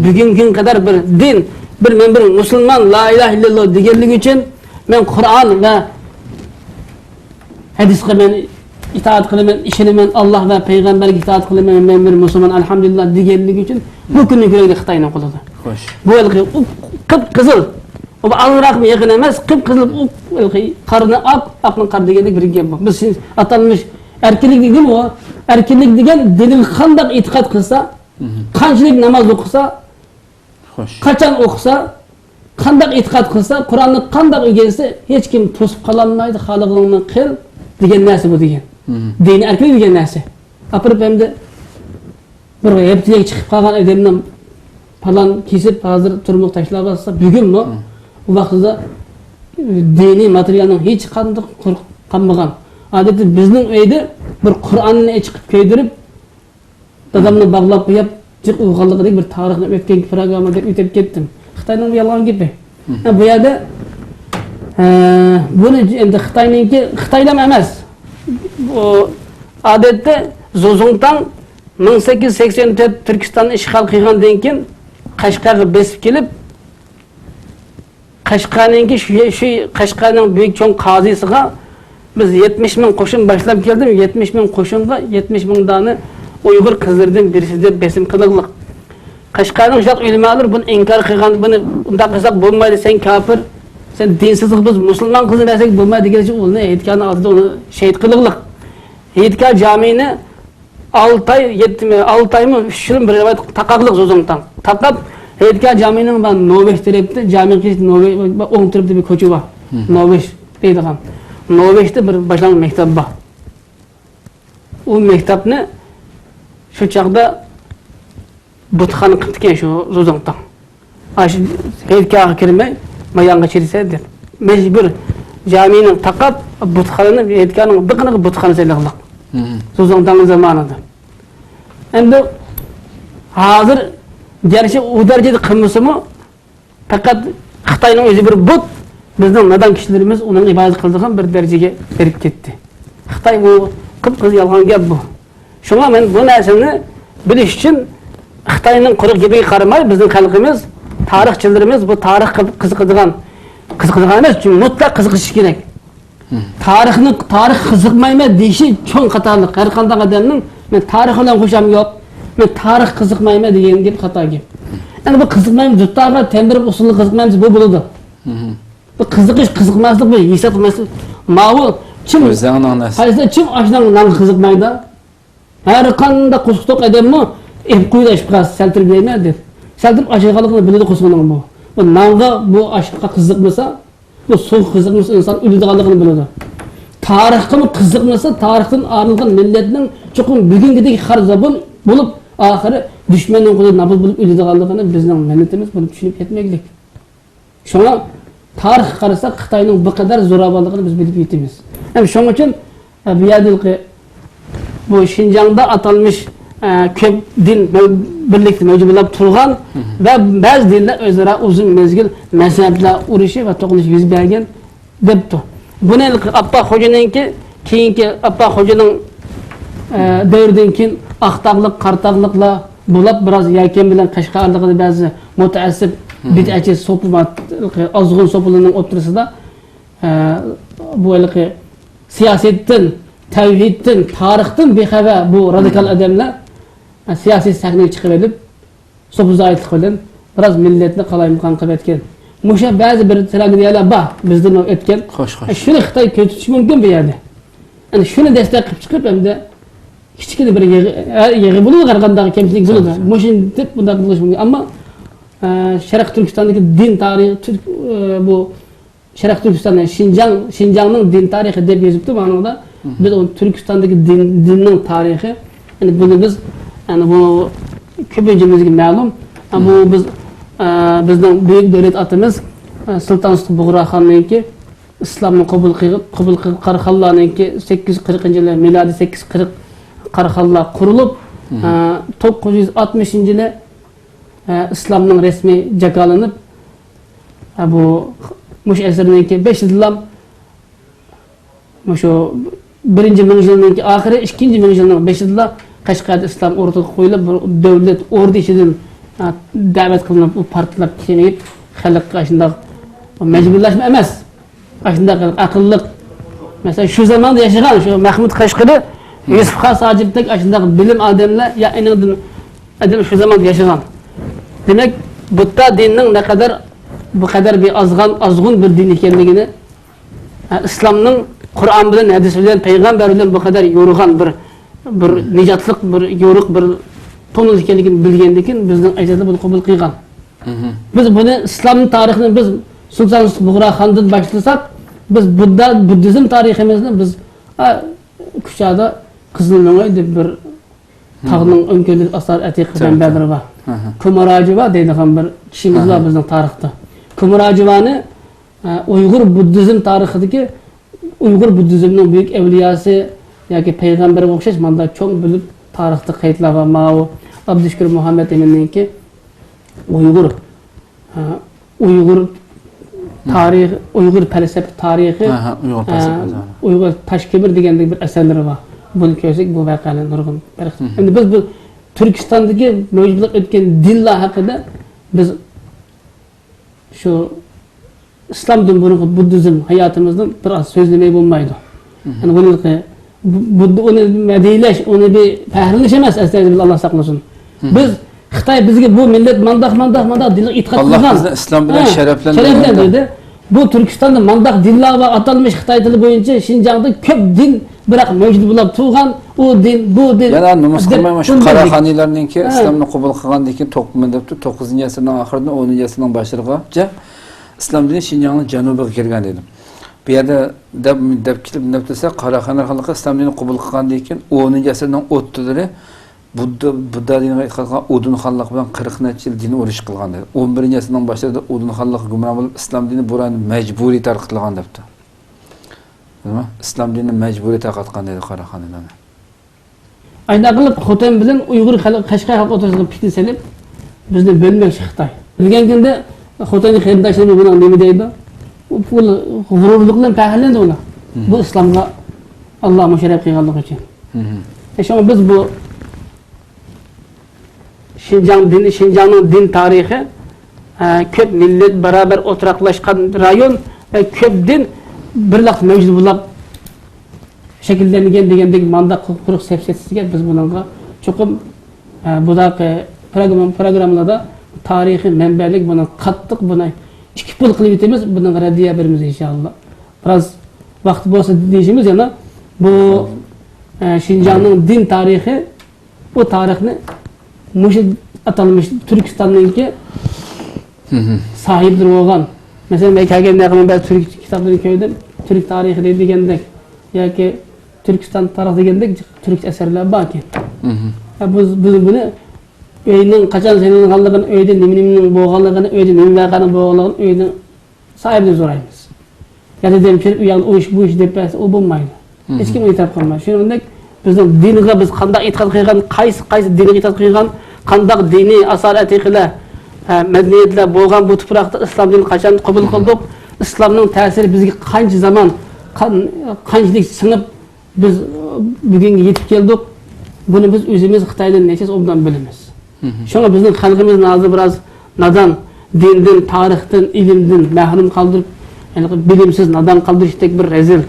بۈگۈنكى كۈنگە قەدەر بىر دىن، بىر مەن بىر مۇسۇلمان، لا ئىلاھە ئىللاللا دېگەنلىكى ئۈچۈن مەن قۇرئان ۋە ھەدىسقا مەن ئىتائەت قىلىمەن، ئىشىنىمەن، ئاللا ۋە پەيغەمبەرگە ئىتائەت قىلىمەن، مەن بىر مۇسۇلمان، ئەلھەمدۇلىللا دېگەنلىكى ئۈچۈن بۇ كۈننى كۆرەيلى خىتاينىڭ قولىدا. خوش. بۇ ھېلىقى ئۇ قىپقىزىل، ئۇ ئازراقمۇ يېقىن ئەمەس، قىپقىزىل، ئۇ ھېلىقى قارنى ئاق، ئاقنىڭ قارى دېگەندەك بىر گەپ بۇ. بىز ئاتالمىش ئەركىنلىك دېگەن ئۇ، ئەركىنلىك دېگەن دىنىغا قانداق ئېتىقاد قىلسا، قانچىلىك ناماز ئوقۇسا، خوش. قاچان ئوقۇسا، قانداق ئېتىقاد قىلسا، قۇرئاننى قانداق ئۆگەنسە، ھېچكىم توسۇپ قالالمايدۇ، خالىغىنىڭنى قىل دېگەن نەرسە بۇ دېگەن. دىنىي ئەركىنلىك دېگەن نەرسە. ئاپىرىپ ئەمدى بىر ھەپتىلىك چىقىپ قالغان ئادەمنى پالان كېسىپ، ھازىر تۈرمىگە تاشلاۋاتسا، بۈگۈنمۇ ئۇ ۋاقتىدا دىنىي ماتېرىيالنىڭ ھېچقانداق قۇرۇق قالمىغان. ئادەتتە بىزنىڭ ئۆيدە بىر قۇرئاننى چىقىپ كۆيدۈرۈپ، دادامنى باغلاپ قويۇپ، جىق ئۇرغانلىقىدەك بىر تارىخنى ئۆتكەنكى پروگرامما دەپ ئۆتۈپ كەتتىم. خىتاينىڭ بۇ يالغان گېپى. ھە، بۇ يەردە، ھە، بۇنى ئەمدى خىتاينىڭكى، خىتايلام ئەمەس. بۇ ئادەتتە زۇزۇڭتاڭ مىڭ سەككىز يۈز سەكسەن تۆت تۈركىستاننى ئىشغال قىلغاندىن كېيىن قەشقەرگە بېسىپ كېلىپ، قەشقەرنىڭكى شۇ، شۇ قەشقەرنىڭ بۈيۈك چوڭ قازىسىغا، بىز يەتمىش مىڭ قوشۇن باشلاپ كەلدىم، يەتمىش مىڭ قوشۇنغا يەتمىش مىڭ دانە ئۇيغۇر قىزلىرىدىن بىرسى دەپ بېسىم قىلىغلىق. قەشقەرنىڭ شۇنداق ئۆلىمالىرى بۇنى ئىنكار قىلغان، بۇنى ئۇنداق قىلساق بولمايدۇ، سەن كاپىر، سەن دىنسىزغا بىز مۇسۇلمان قىزىنى بەرسەك بولمايدۇ دېگەن ئۈچۈن ئۇنى ھېيتگاھنىڭ ئالدىدا ئۇنى شېھىت قىلىغلىق. ھېيتگاھ جامىنى ئالتە ئاي، يەتتە، ئالتە ئايمۇ، ئۈچ يىلمۇ بىر رىۋايەت تاقاقلىق زۇزۇڭتاڭ. تاقاپ، ھېيتگاھ جامىنىڭ بار نوۋېش تەرەپتە، جامىگە كىرىش نوۋېش، ئوڭ تەرەپتە بىر كوچا بار. نوۋېش دەيدىغان. نوۋېشتا بىر باشلانغۇچ مەكتەپ بار. ئۇ مەكتەپنى شۇ چاغدا بۇتخانا قىپتىكەن شۇ زۇزۇڭتاڭ. ئاشۇ ھېيتگاھقا كىرمەي، مايانغا چىرىسە دەپ. مەجبۇر جامىنى تاقاپ، بۇتخانىنى، ھېيتگاھنىڭ بىقىنىغا بۇتخانا سېلىغلىق. زۇزۇڭتاڭ زامانىدا. ئەمدى ھازىر گەرچە ئۇ دەرىجىدە قىلمىسىمۇ، پەقەت خىتاينىڭ ئۆزى بىر بۇت، بىزنىڭ نادان كىشىلىرىمىز ئۇنىڭ ئىبادەت قىلىدىغان بىر دەرىجىگە بېرىپ كەتتى. خىتاي بۇ قىپقىزىل يالغان گەپ بۇ. شۇڭا مەن بۇ نەرسىنى بىلىش ئۈچۈن خىتاينىڭ قۇرۇق گېپىگە قارىماي، بىزنىڭ خەلقىمىز، تارىخچىلىرىمىز بۇ تارىخقا قىزىقىدىغان، قىزىقىدىغان ئەمەس، مۇتلەق قىزىقىشى كېرەك. تارىخنى، تارىخقا قىزىقمايمەن دېيىشى چوڭ خاتالىق. ھەر قانداق ئادەمنىڭ «مەن تارىخ بىلەن خوشام يوق، مەن تارىخقا قىزىقمايمەن» دېگەن گەپ خاتا گەپ. ئەنە بۇ قىزىقمايمەن، دۇتارغا تەمبىرىپ ئۇسسۇلغا قىزىقمايمىز، بۇ بولىدۇ. بۇ قىزىقىش، قىزىقماسلىق، بۇ ھېساب قىلماسلىق. ماۋۇ چىم، قايسى چىم ئاشنىڭ نانغا قىزىقمايدۇ؟ ھەر قانداق قورسىقى توق ئادەممۇ ئېلىپ قويىدۇ ئىشقا، سەل تۇرۇپ يەيمەن دەپ. سەل تۇرۇپ ئاچ قالغانلىقىنى بىلىدۇ قورسىقىنىڭ بۇ. بۇ نانغا، بۇ ئاشقا قىزىقمىسا، بۇ سۇغا قىزىقمىسا ئىنسان ئۆلىدىغانلىقىنى بىلىدۇ. تارىخقىمۇ قىزىقمىسا، تارىختىن ئايرىلغان مىللەتنىڭ چوقۇم بۈگۈنكىدەك خار زابۇن بولۇپ، ئاخىرى دۈشمەننىڭ قولىدا نابۇت بولۇپ ئۆلىدىغانلىقىنى بىزنىڭ مىللىتىمىز بۇنى چۈشىنىپ يەتمەكلىك. شۇڭا تارىخقا قارىساق، خىتاينىڭ بۇ قەدەر زوراۋانلىقىنى بىز بىلىپ يېتىمىز. ھەم شۇنىڭ ئۈچۈن، ئە، بۇ يەردىكى بۇ شىنجاڭدا ئاتالمىش، ئە، كۆپ دىن مەۋ-، بىرلىكتە مەۋجۇت بولۇپ تۇرغان ۋە بەزى دىنلەر ئۆزئارا ئۇزۇن مەزگىل مەزھەپلەر ئۇرۇشى ۋە توقۇنۇشى يۈز بەرگەن دەپتۇ. بۇنى ئاپپاق خوجىنىڭكى، كېيىنكى ئاپپاق خوجىنىڭ، ئە، دەۋرىدىن كېيىن ئاقتاغلىق، قاراتاغلىقلار بولۇپ، بىراز يەكەن بىلەن قەشقەر ئارىلىقىدا بەزى مۇتەئەسسىپ، بىدئەتچى سوپى بار، ئازغۇن سوپىلارنىڭ ئوتتۇرىسىدا، ئە، بۇ ھېلىقى سىياسەتتىن، تەۋھىدتىن، تارىختىن بىخەۋەر بۇ رادىكال ئادەملەر، ئە، سىياسىي سەھنىگە چىقىۋېلىپ، سوپىزايتلىق بىلەن بىراز مىللەتنى قالايمىقان قىلىۋەتكەن. مۇشۇ بەزى بىر تراگېدىيەلەر بار، بىزدىنمۇ ئۆتكەن. خوش، خوش. شۇنى خىتاي كۆزىتىشى مۇمكىن بۇ يەردە. يەنى شۇنى دەستەك قىلىپ چىقىپ، ئەمدى كىچىككىنە بىر يىغى، ھە، يىغى بولىدۇ، ھەر قانداق كەمچىلىك بولىدۇ. مۇشۇنى دەپ بۇنداق قىلىش مۇمكىن. ئەمما، ئە، شەرقىي تۈركىستاندىكى دىن تارىخى، تۈرك، ئە، بۇ شەرقىي تۈركىستان، شىنجاڭ، شىنجاڭنىڭ دىن تارىخى دەپ يېزىپتۇ مانىڭدا. بىز ئۇنى تۈركىستاندىكى دىن، دىننىڭ تارىخى. يەنى بۇنى بىز، يەنى بۇ كۆپىنچىمىزگە مەلۇم. بۇ بىز، ئە، بىزنىڭ بۈيۈك دۆلەت ئاتىمىز، ئە، سۇلتان سۇلتان بۇغراخاننىڭكى ئىسلامنى قوبۇل قىلىپ، قوبۇل قىلىپ قاراخانلارنىڭكى سەككىز يۈز قىرىقىنچى يىلى، مىلادىي سەككىز يۈز قىرىق قاراخانلار قۇرۇلۇپ، ئە، توققۇز يۈز ئاتمىشىنچى يىلى، ئە، ئىسلامنىڭ رەسمىي جاكارلىنىپ، ئە، بۇ مۇشۇ ئەسىرنىڭكى بېشىدىلا، مۇشۇ بىرىنچى مىڭ يىلنىڭكى ئاخىرى، ئىككىنچى مىڭ يىلنىڭ بېشىدىلا قەشقەردە ئىسلام ئوردىسى قويۇلۇپ، بىر دۆلەت ئوردىسى ئىچىدىن، ئە، دەۋەت قىلىنىپ، ئۇ پارتلاپ كېڭىيىپ، خەلققە ئاشۇنداق مەجبۇرلاشما ئەمەس. ئاشۇنداق ئەقىللىق، مەسىلەن، شۇ زاماندا ياشىغان شۇ مەھمۇد قەشقىرى، يۈسۈپ خاس ھاجىپتەك ئاشۇنداق بىلىم ئادەملەر يا ئېنىڭدىن ئادەم شۇ زاماندا ياشىغان. دېمەك، بۇددا دىنىنىڭ نەقەدەر، بۇ قەدەر بىر ئازغان، ئازغۇن بىر دىن ئىكەنلىكىنى، ئە، ئىسلامنىڭ قۇرئان بىلەن، ھەدىس بىلەن، پەيغەمبەر بىلەن بۇ قەدەر يورۇغان بىر، بىر نىجاتلىق، بىر يورۇق، بىر تونۇل ئىكەنلىكىنى بىلگەندىن كېيىن بىزنىڭ ئەجدادلار بۇنى قوبۇل قىلغان. بىز بۇنى، ئىسلام تارىخىنى بىز سۇلتان بۇغراخاندىن باشلىساق، بىز بۇددا، بۇددىزم تارىخىمىزنى بىز، ئا، كۇچادا قىزىل مۆڭەي دەپ بىر تاغنىڭ ئۆڭكۈرىدە ئاسار ئەتىقە مەنبەلىرى بار. كۇماراجىۋا دەيدىغان بىر كىشىمىز بار بىزنىڭ تارىختا. كۇماراجىۋانى، ئا، ئۇيغۇر بۇددىزم تارىخىدىكى ئۇيغۇر بۇددىزمنىڭ بۈيۈك ئەۋلىياسى ياكى پەيغەمبىرىگە ئوخشاش ماندا چوڭ بىلىپ تارىختا قەيتلەر بار. ماۋۇ ئابدۇشۈكۈر مۇھەممەت ئىمىننىڭكى ئۇيغۇر، ھە، ئۇيغۇر تارىخ، ئۇيغۇر پەلسەپە تارىخى، ھە، ھە، ئۇيغۇر ھە، پەلسەپە تارىخى. ئۇيغۇر تاش كۆمۈر دېگەندەك بىر ئەسەرلىرى بار. بۇنى كۆرسەك، بۇ ۋەقەلەر نۇرغۇن پەرق. ئەمدى بىز بۇ تۈركىستاندىكى مەۋجۇت بولۇپ ئۆتكەن دىنلار ھەققىدە بىز شۇ ئىسلامدىن بۇرۇنقى بۇددىزم ھاياتىمىزدىن بىر ئاز سۆزلىمەي بولمايدۇ. يەنى بۇنىڭكى بۇ، بۇ، ئۇنى مەدھىيلەش، ئۇنى بىر پەخىرلىنىش ئەمەس، ئەستەغپىرۇللا، ئاللا ساقلىسۇن. بىز خىتاي بىزگە بۇ مىللەت مانداق، مانداق، مانداق دىنغا ئېتىقاد قىلغان. ئاللا بىزنى ئىسلام بىلەن ھە، شەرەپلەندۈرگەن. شەرەپلەندۈردى. بۇ تۈركىستاندا مانداق دىنلار بار، ئاتالمىش خىتاي تىلى بويىچە شىنجاڭدا كۆپ دىن، بىراق مەۋجۇت بولۇپ تۇرغان ئۇ دىن، بۇ دىن يەنە نومۇس دەپ قىلماي، مۇشۇ قۇم بەردى. قاراخانىيلارنىڭكى ھە. ئىسلامنى قوبۇل قىلغاندىن كېيىن توق-، مەن دەپتۇ، توققۇزىنچى ئەسىرنىڭ ئاخىرىدىن ئونىنچى ئەسىرنىڭ باشلىرىغىچە ئىسلام دىنى شىنجاڭنىڭ جەنۇبىغا كىرگەن دېدىم. بۇ يەردە دەپ، دەپ كېتىپ، نەپ دېسە، قاراخانىيلار خانلىقى ئىسلام دىنىنى قوبۇل قىلغاندىن كېيىن ئونىنچى ئەسىرنىڭ ئوتتۇرىلىرى بۇددا، بۇددا دىنىغا ئېتىقاد قىلغان ئۇدۇن خانلىقى بىلەن قىرىق نەچچە يىل دىن ئۇرۇشى قىلغان دېدى. ئون بىرىنچى ئەسىرنىڭ باشلىرىدا ئۇدۇن خانلىقى گۇمران بولۇپ، ئىسلام دىنى بۇ رايوندا مەجبۇرىي تارقىتىلغان دەپتۇ. بىلدىڭمۇ؟ ئىسلام دىنىنى مەجبۇرىي تارقاتقان دېدى قاراخانىيلارنى. ئايدا قىلىپ خوتەن بىلەن ئۇيغۇر خەلق، قەشقەر خەلقى ئوتتۇرىسىغا پىتنە سېلىپ، بىزنى بۆلمەكچى خىتاي. بىلگەن كۈندە خوتەننىڭ قېرىنداشلىرى بۇنىڭ نېمە دەيدۇ؟ ئۇ پۇل غۇرۇرلۇق بىلەن پەخىرلىنىدۇ ئۇلار. بۇ ئىسلامغا ئاللا مۇشەررەپ قىلغانلىقى ئۈچۈن. ئە، شۇڭا بىز بۇ شىنجاڭ دىنى، شىنجاڭنىڭ دىن تارىخى، ئە، كۆپ مىللەت بارابەر ئولتۇراقلاشقان رايون ۋە كۆپ دىن بىرلىق مەۋجۇت بولۇپ شەكىللەنگەن دېگەندەك مانداق قۇرۇق سەپسەتىسىگە بىز بۇنىڭغا چوقۇم، ئە، بۇنداق، ئە، پروگرام-، پروگراممىلاردا تارىخىي مەنبەلىك بۇنى قاتتىق بۇنى ئىككى پۇل قىلىۋېتىمىز، بۇنىڭغا رەددىيە بېرىمىز ئىنشائاللا. بىراز ۋاقىت بولسا دېيىشىمىز يەنە بۇ، ئە، شىنجاڭنىڭ دىن تارىخى بۇ تارىخنى مۇشۇ ئاتالمىش تۈركىستاننىڭكى ساھىبلىرى بولغان. مەسىلەن، مەن كەلگەندە مەن بەزى تۈرك كىتابلىرىنى كۆردۈم. تۈرك تارىخى دېگەندەك ياكى تۈركىستان تارىخى دېگەندەك تۈرك ئەسەرلەر باركەن. ھە، بىز، بىز بۇنى ئۆينىڭ قاچان سېلىنغانلىقىنى، ئۆيدە نېمە، نېمىنىڭ بولغانلىقىنى، ئۆيدە نېمە ۋەقەنىڭ بولغانلىقىنى ئۆيدە ساھىبىدىن سورايمىز. يا دېدىم، كىرىپ ئۇ ياقتا ئۇ ئىش، بۇ ئىش دەپ بەرسە، ئۇ بولمايدۇ. ھېچكىم ئېتىراپ قىلمايدۇ. شۇنىڭدەك بىزنىڭ دىنغا بىز قانداق ئېتىقاد قىلغان، قايسى، قايسى دىنغا ئېتىقاد قىلغان، قانداق دىنىي ئاسار ئەتىقىلەر، ھە، مەدەنىيەتلەر بولغان بۇ تۇپراقتا ئىسلام دىنىنى قاچان قوبۇل قىلدۇق؟ ئىسلامنىڭ تەسىرى بىزگە قانچە زامان، قان-، قانچىلىك سىڭىپ، بىز، ئە، بۈگۈنگە يېتىپ كەلدۇق. بۇنى بىز ئۆزىمىز خىتايدىن نەچچە يۈز ئوبدان بىلىمىز. شۇڭا بىزنىڭ خەلقىمىزنى ھازىر بىراز نادان، دىندىن، تارىختىن، ئىلىمدىن مەھرۇم قالدۇرۇپ، يەنى بىلىمسىز، نادان قالدۇرۇشتەك بىر رەزىل،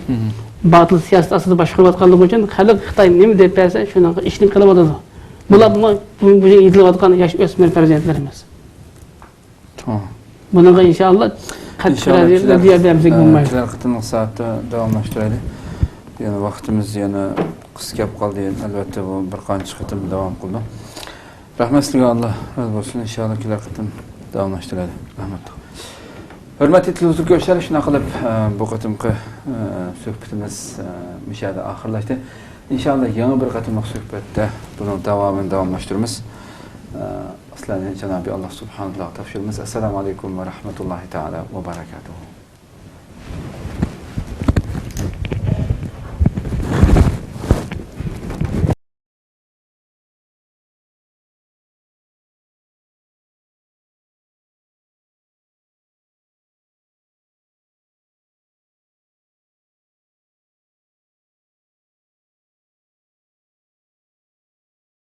باتىل سىياسەت ئاستىدا باشقۇرۇۋاتقانلىقى ئۈچۈن خەلق خىتاي نېمە دەپ بەرسە، شۇنىڭغا ئىشىنىپ قېلىۋاتىدۇ. بۇلار بۇ، بۇ، بۇ يېتىلىۋاتقان ياش ئۆسمۈر پەرزەنتلىرىمىز. بۇنىڭغا ئىنشائاللا قەتئىي رەددىيە بەرمىسەك بولمايدۇ. كېلەر قېتىملىق سائەتتە داۋاملاشتۇرايلى. يەنە ۋاقتىمىز يەنە قىسقىچە كەپ قالدى. ئەلۋەتتە، بۇ بىر قانچە قېتىم داۋام قىلىدۇ. رەھمەت سىزگە، ئاللا رازى بولسۇن. ئىنشاللا كېلەر قېتىم داۋاملاشتۇرايلى. رەھمەت. ھۆرمەتلىك تېلېۋىزور كۆرۈشلەر، شۇنداق قىلىپ، ئە، بۇ قېتىمقى، ئە، سۆھبىتىمىز، ئە، مۇشۇ يەردە ئاخىرلاشتى. ئىنشاللا يېڭى بىر قېتىملىق سۆھبەتتە بۇنىڭ داۋامىنى داۋاملاشتۇرىمىز. ئە، سىلەرنى جانابى ئاللا سۇبھانەھۇ ۋە تائالاغا تاپشۇرىمىز. ئەسسالامۇ ئەلەيكۇم ۋە رەھمەتۇللاھى تائالا ۋە بەرەكاتۇھۇ.